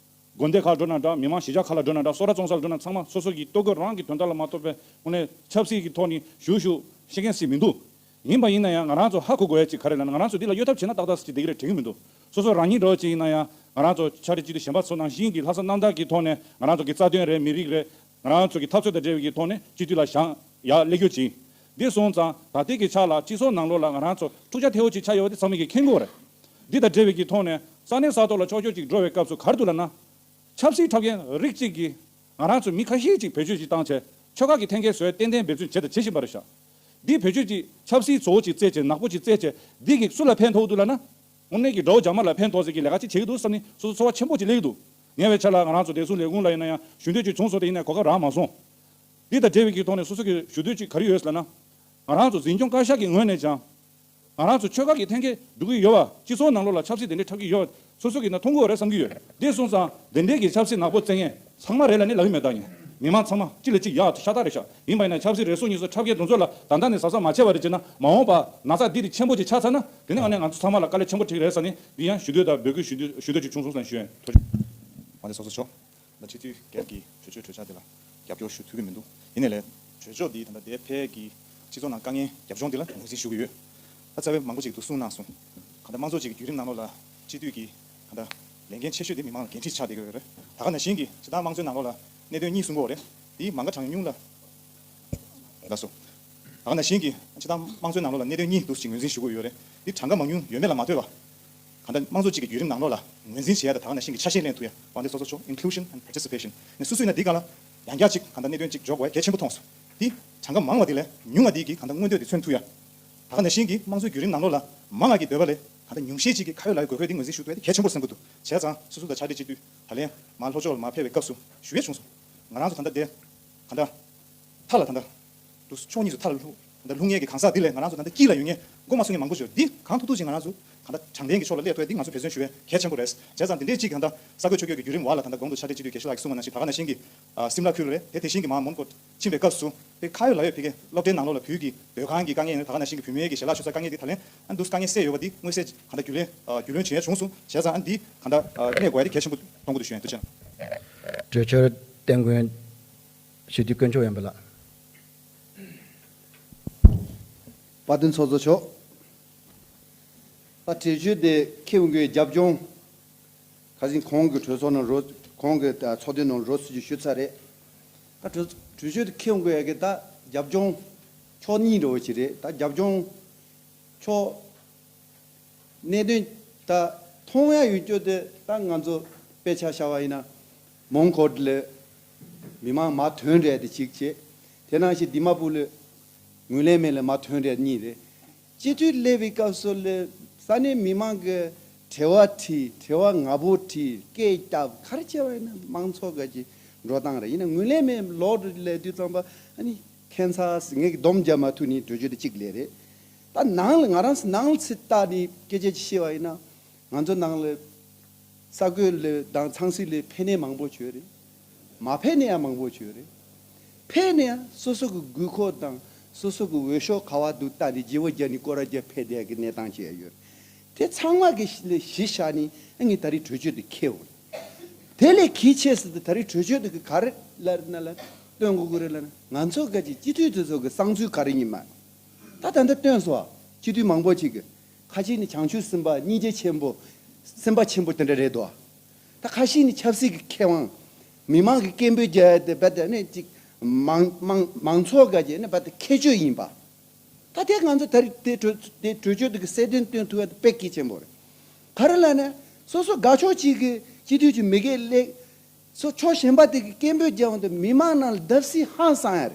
དགོན་སྡེ་ཁག་འགྲོ་ན་འདྲ། མི་མང་གཞིས་ཆགས་ཁག་ལ་འགྲོ་ན་འདྲ། གསོལ་རས་བཙོང་ས་ལ་འགྲོ་ན་ཚང་མ་སོ་སོ་གི་ལྟོ་གོས་རང་གི་དོན་དག་ལ་མ་གཏོགས་པའི་དངོས་གནས་ཆབ་སྲིད་ཀྱི་ཐོག་ནས་ཞུ་ཞུ་ཤེས་མཁན་ཞིག་མི་འདུག་ཡིན་པ་ཡིན་ན་ཡང་ང་རང་ཚོ་ཧ་གོ་དགོས་ཡ་ཅིག་ག་རེ་ལབ་ན། ང་རང་ཚོ་འདི་ལ་གཡོལ་ཐབས་བྱས་ན་ཏག་ཏག་ཅིག་བསྡད་ཀྱི་རེད་དྲན་གྱི་མི་འདུག་སོ་སོ་རང་ཉིད་འདྲ་བོ་ཅིག་ཡིན་ན་ཡང་ང་རང་ཚོ་ཕྱག་སྦྲེལ་སྤྱི་འཐུས་གཞན་པ་ཚོ་ནང་བཞིན་གྱི་ལྷག་བསམ་རྣམ་དག་གི་ཐོག་ནས་ང་རང་ཚོ་གི་རྩ་དོན་རེད། མི་རིགས་རེད། ང་རང་ཚོ་གི་འཐབ་རྩོད་དང་འབྲེལ་བའི་གི་ཐོག་ནས་སྤྱི་འཐུས་ལ་བཞེངས་ཡ་སླེབས་རྒྱུ་ཅིག་འདི་སོང་ཙང་ད་ལྟའི་གི་ཆ་ལ་སྤྱི་ཚོགས་ནང་ལོགས་ལ་ང་རང་ཚོ་འཁྲུག་ཆ་ཐེ་བོ་ཅིག་ཆགས་ཡོད་པ་དེ་ཚང་མས་ཀྱི་མཁྱེན་གྱི་ཡོད་རེད། འདི་དང་འབྲེལ་བའི་གི་ཐོག་ནས་ས་གནས་ས་ཐོག་ལ་ཕྱོགས་ཕྱོགས་ཅིག་འགྲོ་བའི་སྐབས་སུ་ག་རེ་འདུག་ལབ་ན། ཆབ་སྲིད་འཁྲབ་མཁན་རིགས་གཅིག་གིས་ང་རང་ཚོ་མི་ཁ་ཤས་ཅིག་བེད་སྤྱོད་ཅིག་བཏང་བྱས་ཆོལ་ཁ་གི་འཐེན་འཁྱེར་བཟོ་ཡ་ཏན་ཏན་འབད་བརྩོན་བྱས་དང་བྱེད་བཞིན་པ་རེད་ཤག་འདི་བེད་སྤྱོད་ཅིག་ཆབ་སྲིད་བཟོ་བོ་ཅིག་བཙལ་བྱས་ནག་པོ་ཅིག་བཙལ་བྱས་འདི་གིས་སུ་ལ་ཕན་ཐོགས་འདུག་ལབ་ན། དངོས་གནས་ཀྱི་དགྲ་བོ་རྒྱ་དམར་ལ་ཕན་ཐོགས་ཟེར་གྱི་ལས་ཀ་ཅིག་བྱེད་ཀྱི་འདུག་བསམ་ནས་སོ་སོ་ཚོར་བ་ཆེན་པོ་ཅིག་སླེབས་ཀྱི་འདུག་ཉེ་བའི་ཆར་ལ་ང་རང་ཚོ་བདེ་སྲུང་ལས་ཁུངས་ལ་ཡིན་ན་ཡང་ཞུ་འདོད་ཅིག་བྱུང་སོང་། དེ་ཡིན་ནའི་གོ་སྐབས་རག་མ་སོང་། འདི་དང་འབྲེལ་བའི་གི་ཐོག་ནས་སོ་སོ་གི་ཞུ་འདོད་ཅིག་ག་རེ་ཡོད་ཟེར་ལབ་ན། ང་རང་ཚོ་འཛིན་སྐྱོང་བཀའ་ཤག་གི་ངོས་ནས་ཀྱང་། ང་རང་ཚོ་ཆོལ་ཁ་གི་འཐེན་འཁྱེར་འགྲོ་གི་ཡོད་པ། སྤྱི་ཚོགས་ནང་ལོགས་ལ་ཆབ་སྲིད་དེ་འདྲའི་འཁྲབ་ཀྱི་ཡོད་པ་སོ་སོ་གིས་ན་མཐོང་གི་ཡོད་རེད་བསམ་གྱི་ཡོད། དེ་སོང་ཙང་དེ་འདྲའི་གི་ཆབ་སྲིད་ནག་པོ་བཙལ་མཁན་ཚང་མ་རེད་ལབ་ནི་ལབ་ཀྱི་མེད་ད། ངས་མི་མང་ཚང་མ་གཅིག་ལ་གཅིག་ཡག་ཤ་སྟག་རེད་ཤག་ཡིན་པ་ཡིན་ན་ཆབ་སྲིད་རེ་ཟུང་གཉིས་སུ་འཁྲབ་མཁན་དེ་ཚོ་ལ་ད་ལྟ་ནས་གཟབ་གཟབ་མ་བྱས་པ་རེད་བྱས་ན། མ་འོངས་པ་ན་ཚ་འདི་རིགས་ཆེན་པོ་ཅིག་ཆགས་ཚར་ན་དེ་ནས་ཨ་ནི་ང་ཚོ་ཚང་མ་ལ་དཀའ་ལས་ཆེན་པོ་འཕྲད་ཀྱི་རེད་ཟེར་ནས་འདི་ཡང་ཞུ་འདོད་དང་འབོད་སྐུལ་ཞུ་འདོད་ཞུ་འདོད་ཅིག་བྱུང་སོང་ཟེར་ནས་ཞུ་ཡིན། ཐུགས་རྗེ་ཆེ། མ་ནས་སོ་སོ་ཆོག་ད་སྤྱི་འཐུས་སྒེར་གྱི་གྲོས་ཆོད་གྲོས་འཆར་དེ་ལ་རྒྱབ་སྐྱོར་ཞུ་ཐུབ་ཀྱི་མི་འདུག་ཡིན་ནའི་ལས་གྲོས་ཆོད་འདི་ད་ལྟ་དེ་ཕལ་གྱི་སྤྱི་ཚོགས་ནང་དཀའ་ངལ་རྒྱབ་ལྗོངས་འདི་ལ་ངོས་འཛིན་ཞུ་གི་ཡོད། ད་རྩ་བའི་མང་པོ་ཅིག་ཏུ་གསུངས་གནང་སོང་། གང་ལྟར་དམངས་གཙོ་ཅིག་གི་བརྒྱུད་རིམ་ནང་ལོགས་ལ་སྤྱི་འཐུས་ཀྱི་གང་ལྟར་ལས་འགན་ཆེ་ཤོས་དེ་མི་མང་ལ་འགན་འཁྲི་ཆགས་བསྡད་ཀྱི་ཡོད་རེད། ད་ག་ནང་བཞིན་གྱི་ཇི་ལྟར་དམངས་གཙོའི་ནང་ལོགས་ལ་གནད་དོན་གཉིས་གསུང་གི་ཡོད་རེད། དེའི་མང་ག་གྲངས་ཉུང་ལ་ལགས་སོ། ད་ག་ནང་བཞིན་གྱི་ཇི་ལྟར་དམངས་གཙོའི་ནང་ལོགས་ལ་གནད་དོན་གཉིས་འདུག་ཅིག་ངོས་འཛིན་ཞུ་དགོས་ཡོད་རེད། འདི་གྲངས་ཀ་མང་ཉུང་ཡོད་མེད་ལ་མ་ལྟོས་པ། གང་ལྟར་དམངས་གཙོ་གཅིག་གི་བརྒྱུད་རིམ་ནང་ལོགས་ལ་ངོས་འཛིན་བྱེད་ཡ་དང་ད་ག་ནང་བཞིན་གྱི་ཆ་ཤས་ལེན་ཐུབ་ཡ་དབང་སྡེ་སོ་སོ་ཆོག inclusion and participation ནས་སུ་སུ་ཡིན་ན་འདི་སྒང་ལ་ཡང་བསྐྱར་གཅིག་གང་ལྟར་གནད་དོན་གཅིག་འཇོག་དགོས་ཡ་གལ་ཆེན་པོ་མཐོང་སོང་། འདི་གྲངས་ཀ་མང་བ་འདི་ལས་ཉུང་བ་འདི་གིས་གང་ལྟར་མངོན་འདོད་འདི་མཚོན་ཐུབ་ཡ། ད་ག་ནང་བཞིན་གྱི་དམངས་གཙོའི་བརྒྱུད་རིམ་ནང་ལོགས་ལ་མང་བ་གི་འདོད་པ་ལས་གང་ལྟར་ཉུང་ཤས་ཅིག་གི་ཁ་ཡོད་ལག་ཡོད་དགོས་མཁོ་འདི་ངོས་འཛིན་ཞུ་ཐུབ་ཡ་དེ་གལ་ཆེན་པོར་སེམས་ཀྱི་འདུག་བྱས་ཙང་སོ་སོ་དང་ཕྱག་སྦྲེལ་སྤྱི་འཐུས་ད་ལན་མར་ལྷོ་ཕྱོགས་ལ་མར་ཕེབས་པའི་སྐབས་སུ་ཞུ་ཡས་བྱུང་སོང་། ང་རང་ཚོ་ད་ལྟ་འདི་གང་ལྟར་ མཐའ་ལ་ད་ལྟ་དུ་ཕྱོགས་གཉིས་སུ་མཐའ་ལ་ལྷུང་ད་ལྷུང་ངེས་ཀྱི་གང་ཟག་འདི་ལས་ང་རང་ཚོ་ད་ལྟ་དཀྱིལ་ལ་ཡོད་ངེས་མགོ་མ་ཚོས་ངེས་མང་པོ་ཞིག་ཡོད། འདི་གང་ཐུབ་ཐུབ་ཅིག་ང་རང་ཚོ་ད་ལྟ་དྲང་བདེན་གྱི་ཕྱོགས་ལ་སླེབས་ཐུབ་ཡ་འདི་ང་ཚོ་བོད་བཙན་བྱོལ་བའི་གལ་ཆེན་པོ་རེད། བྱས་ཙང་འདི་འདྲས་ཅིག་གི་ད་ལྟ་ས་བགོས་ཆོས་བསྐྱོད་ཀྱི་བརྒྱུད་རིམ་འོག་ལ་ད་ལྟ་གོང་དུ་ཕྱག་སྦྲེལ་སྤྱི་འཐུས་དགེ་བཤེས་ལགས་ཀྱིས་གསུངས་པ་ནང་བཞིན་ད་ག་ནང་བཞིན་གྱི་སིམ་ལ་ཁུལ་རེད། དེ་དེ་བཞིན་གྱི་མར་མོན་གྷོ་ཕྱིན་པའི་སྐབས་སུ་དེ་ཁ་ཡོད་ལག་ཡོད་ཕ་གིའི་སློབ་གྲྭའི་ནང་ལོགས་ལ་བོད་ཀྱི་སྡོད་ཁང་གི་དཀའ་ངལ་ད་ག་ནང་བཞིན་གྱི་བུད་མེད་ཀྱི་ཞལ་ལག་ཤོར་ས་དཀའ་ངལ་འདི་ད་ལན་ཨ་འདུག་དཀའ་ངལ་སེལ་ཡོད་པ་འདི་མངོན་གསལ་གྱི་ད་ལྟ་རྒྱུས་ལོན་ཨ་རྒྱུས་ལོན་བྱེད་ཡ་བྱུང་སོང་། བྱས་ཙང་ཨ་འདི་ད་ལྟ་ཨ་གནས་དགོས་ཡ་འདི་གལ་ཆེན་པོ་མཐོང་གི་འདུག་ཞུ་ཡ་འདུག་བྱས་ན། གྲོས་ཆོད་བསྟན་མགོན་ཞི་བདེ་དཀོན་མཆོག་ཡན་པ་ལགས། དཔལ་ལྡན་ཚོགས་གཙོ་མཆོག་ད་གྲོས་ཆོད་དེ་འཁྱེར་ཡོང་གི་རྒྱབ་ལྗོངས། ཁ་སང་གོང་གི་གྲོས་ཚོགས་ནང་རོ། གོང་གི་ད་ཚོགས་འདུའི་ནང་རོ་སུ་ཞིག་ཞུས་ཚར་རེད། ད་གྲོས་གྲོས་ཆོད་དེ་འཁྱེར་ཡོང་དགོས་ཡ་གི་ད་རྒྱབ་ལྗོངས་ཕྱོགས་གཉིས་འདྲ་བོ་ཞིག་རེད། ད་རྒྱབ་ལྗོངས་ཕྱོགས་གནད་དོན་ད་མཐོང་ཡ་ཡོད་རྒྱུ་དེ་ད་ང་ཚོ་དཔེ་ཆ་བཞག་པ་ཡིན་ན་མོན་གྷོ་ལ་མི་མང་མར་ཐོན་རེད་དེ་གཅིག་བྱས། དེ་ནང་བཞིན་དི་མ་པུར་ལ་ངོས་ལེན་མེད་ལ་མར་ཐོན་རེད་གཉིས་རེད། སྤྱི་འཐུས་སླེབས་པའི་སྐབས་སུ་ལ་ས་གནས་མི་མང་གི་དྲི་བ་དྲིས། དྲི་བ་ང་པོ་དྲིས། སྐད་བཏབ། ག་རེ་བྱས་པ་ཡིན་ན་མང་ཚོགས་ག་གི་འགྲོ་སྟངས་རེད། ཡིན་ན་ངོས་ལེན་མེད་ལོག་ལས་དུས་ཙམ་པ་ཨ་ནི་ཁྱད་མཚར་ངས་སྡོམ་རྒྱག་མ་ཐུབ་ནི་གྲོས་ཆོད་དེ་གཅིག་ལས་རེད། ད་ནང་ལ་ང་རང་ཚོ་ནང་ལ་ཚུར་བལྟས་ནས་སྐད་ཆ་ཅིག་བཤད་པ་ཡིན་ན། ང་ཚོ་ནང་ལ་ས་བགོས་ལས་དང་ཚང་སྲིད་ལས་ཕེབས་མཁན་མང་པོ་ཡོད་རེད། མ་ཕེབས་མཁན་ཡང་མང་པོ་ཡོད་རེད། ཕེབས་མཁན་ཡང་སོ་སོ་གི་དགོས་མཁོ་དང་སོ་སོ་གི་འོས་ཤོག་ག་པར་འདུག་བལྟས་ནས་བརྗེ་བོ་རྒྱག་ནས་སྐོར་ར་རྒྱག་ཕེབས་བསྡད་ཀྱི་གནས་སྟངས་ཅིག་ཡོད་རེད། དེ་ཚང་མ་གི་ལ་གཞི་བཞག་ནས་ངས་ད་རེས་གྲོས་ཆོད་དེ་འཁྱེར་ཡོང་། དེ་ལས་གལ་ཆེ་ཤོས་དེ་ད་རེས་གྲོས་ཆོད་དེ་གི་ག་རེ་ལབ་ན་ལ་སྟོན་དགོས་ཀྱི་རེད་ལབ་ན། ང་ཚོ་ག་གི་སྤྱི་འཐུས་དེ་ཚོ་གི་བསམ་ཚུལ་ག་རེ་ཡིན་མ། ད་ད་ལྟ་སྟོན་སོང་། སྤྱི་འཐུས་མང་པོ་ཅིག་གི་ཁ་ཅིག་ནི་བྱང་ཆུབ་སེམས་དཔའ་སྙིང་རྗེ་ཆེན་པོ། སེམས་དཔའ་ཆེན་པོ་དེ་འདྲ་རེད་དོ། ད་ཁ་ཤས་ནི་ཆབ་སྲིད་ཀྱི་མཁས་དབང་། མི་མང་གི་སྐད་འབོད་རྒྱག་ཡ་དེ་རྦད་དེ་ནི་ཅིག་མང་མང་མང་ཚོགས་ག་གི་ནི་རྦད་དེ་ཁྱད་ཆོས་ཡིན་པ། ད་དེ་ང་ཚོ་ད་རེས་དེ་གྲོས་དེ་གྲོས་ཆོད་དེ་གི་གསལ་སྟོན་སྟོན་ཐུབ་ཡ་དེ་དཔེ་གལ་ཆེན་པོ་རེད། ག་རེ་ལབ་ན། སོ་སོ་དགའ་ཕྱོགས་གཅིག་གི་སྤྱི་འཐུས་ཀྱི་མི་སྒེར་སླེབས། སོ་ཕྱོགས་གཞན་པ་དེ་གི་སྐད་འབོད་རྒྱག་འོང་དུས་མི་མང་ནང་ལ་བརྡབ་གསིག་ཧང་སང་ཡ་རེད།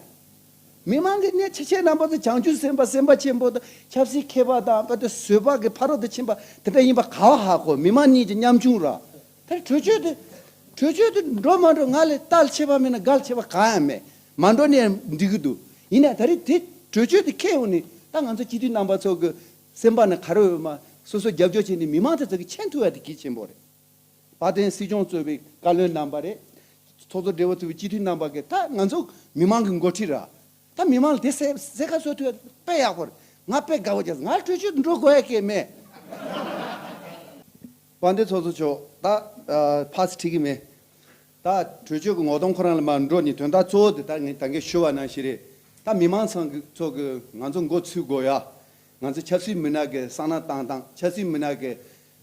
མི་མང་གི་གནས་ཆེ་ཆེ་རྣམ་པ་ཚོ་བྱང་ཆུབ་སེམས་དཔའ་སེམས་དཔའ་ཆེན་པོ་དང་ཆབ་སྲིད་མཁས་པ་དང་རྦད་དེ་བཟོད་པ་གི་ཕ་རོལ་ཏུ་ཕྱིན་པ་དེ་འདྲ་ཡིན་པ་ག་པར་ཧ་གོ། མི་མང་གཉིས་ཀྱི་ཉམ་ཆུང་ར། ད་གྲོས་ཆོད་དེ་གྲོས་ཆོད་དེ་འགྲོ་མ་འགྲོ་ང་ལས་ལྟ་ཆེ་བ་མེད་ན་འགལ་ཆེ་བ་གང་ཡང་མེད། མ་འགྲོ་ནས་འགྲིག་གི་འདུག་ཡིན་ན་ད་རེས་དེ་གྲོས་ཆོད་དེ་འཁྱེར་ཡོང་ནས་ད་ང་ཚོ་སྤྱི་འཐུས་རྣམ་པ་ཚོ་གི་སེམས་པ་ནང་ག་རེ་ཡོད་མ་སོ་སོ་རྒྱབ་སྐྱོར་བྱས་ནས་མི་མང་དེ་ཚོ་གི་མཁྱེན་ཐུབ་ཡ་དེ་གལ་ཆེན་པོ་རེད། དཔལ་ལྡན་སྲིད་སྐྱོང་གཙོས་པའི་བཀའ་བློན་རྣམ་པ་རེད། ཚོགས་གཙོ་སྦྲེལ་པོ་གཙོས་པའི་སྤྱི་འཐུས་རྣམ་པ་གིས་ད་ང་ཚོ་མི་མང་གི་འགོ་ཁྲིད་ར། ད་མི་མང་ལ་དེ་གསལ་གསལ་ཁ་བཟོ་ཐུབ་ཡ་དཔེ་ཡག་པོ་རེད། ང་དཔེ་དགའ་བོ་བྱས། ང་གྲོས་ཆོད་འགྲོ་དགོས་ཡ་གི་མེད། དཔལ་ལྡན་ཚོགས་གཙོ་མཆོག་ད་ཨ་ཕར་ཚུར་འཁྲིད་ཀྱི་མེད། ད་གྲོས་ཆོད་ཀྱི་ངོ་གདོང་ཁོ་རང་ལ་མར་འགྲོ་ནས་དོན་དག་གཙོ་བོ་དེ་ད་ངས་ད་གིན་ཞུ་བ་ནང་བཞིན་རེད། ད་མི་མང་ཚང་གི་ཚོ་གི་ང་ཚོ་མགོ་ཚོས་དགོས་ཡ། ང་ཚོ་ཆབ་སྲིད་མི་སྣ་གི་བསམ་བློ་བཏང་སྟངས། ཆབ་སྲིད་མི་སྣ་གི་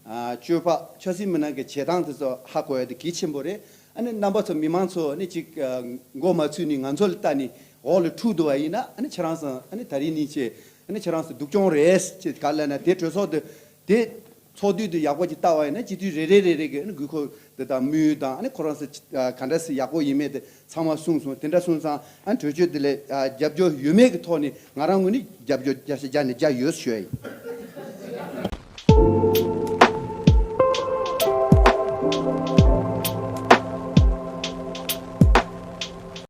ཨ་སྤྱོད་པ། ཆབ་སྲིད་མི་སྣ་གི་བྱེད་སྟངས་དེ་ཚོ་ཧ་གོ་ཡ་དེ་གལ་ཆེན་པོ་རེད། ཨ་ནི་རྣམ་པ་ཚོ་མི་མང་ཚོ་ཨ་ནི་ཅིག་ཨ་མགོ་མ་ཚོས་ནས་ང་ཚོ་ལ་ལྟ་ནས་འོག་ལ་འཁྲུག་འདུག་པ་ཡིན་ན། ཨ་ནི་ཁྱེད་རང་ཚོ་ཨ་ནི་ད་རིང་ནས་བྱས་ཨ་ནི་ཁྱེད་རང་ཚོ་སྡུག་གྱོང་རེད་ཅེས་ག་ལབ་ན། དེ་གྲོས་ཚོགས་དེ་དེ་ཚོགས་དུས་དེ་ཡག་པོ་ཅིག་བལྟ་བ་ཡིན་ན་སྤྱི་འཐུས་རེ་རེ་རེ་རེ་གི་ཨ་ནི་དགོས་མཁོ་དེ་དང་དམིགས་ཡུལ་དང་། ཨ་ནི་ཁོ་རང་ཚོ་ཨ་ག་འདྲ་སེ་ཡག་པོ་ཡིན་མེད་དེ་ཚང་མ་གསུངས་སོང་། དེ་འདྲ་སོང་ཙང་ཨ་ནི་གྲོས་ཆོད་དེ་ལ་ཨ་རྒྱབ་སྐྱོར་ཡོད་མེད་ཀྱི་ཐོག་ནས་ང་རང་ངོས་ནས་རྒྱབ་སྐྱོར་བརྒྱ་ཆ་བརྒྱ་ནས་བརྒྱ་ཡོད་ཞུ་ཡ་ཡིན།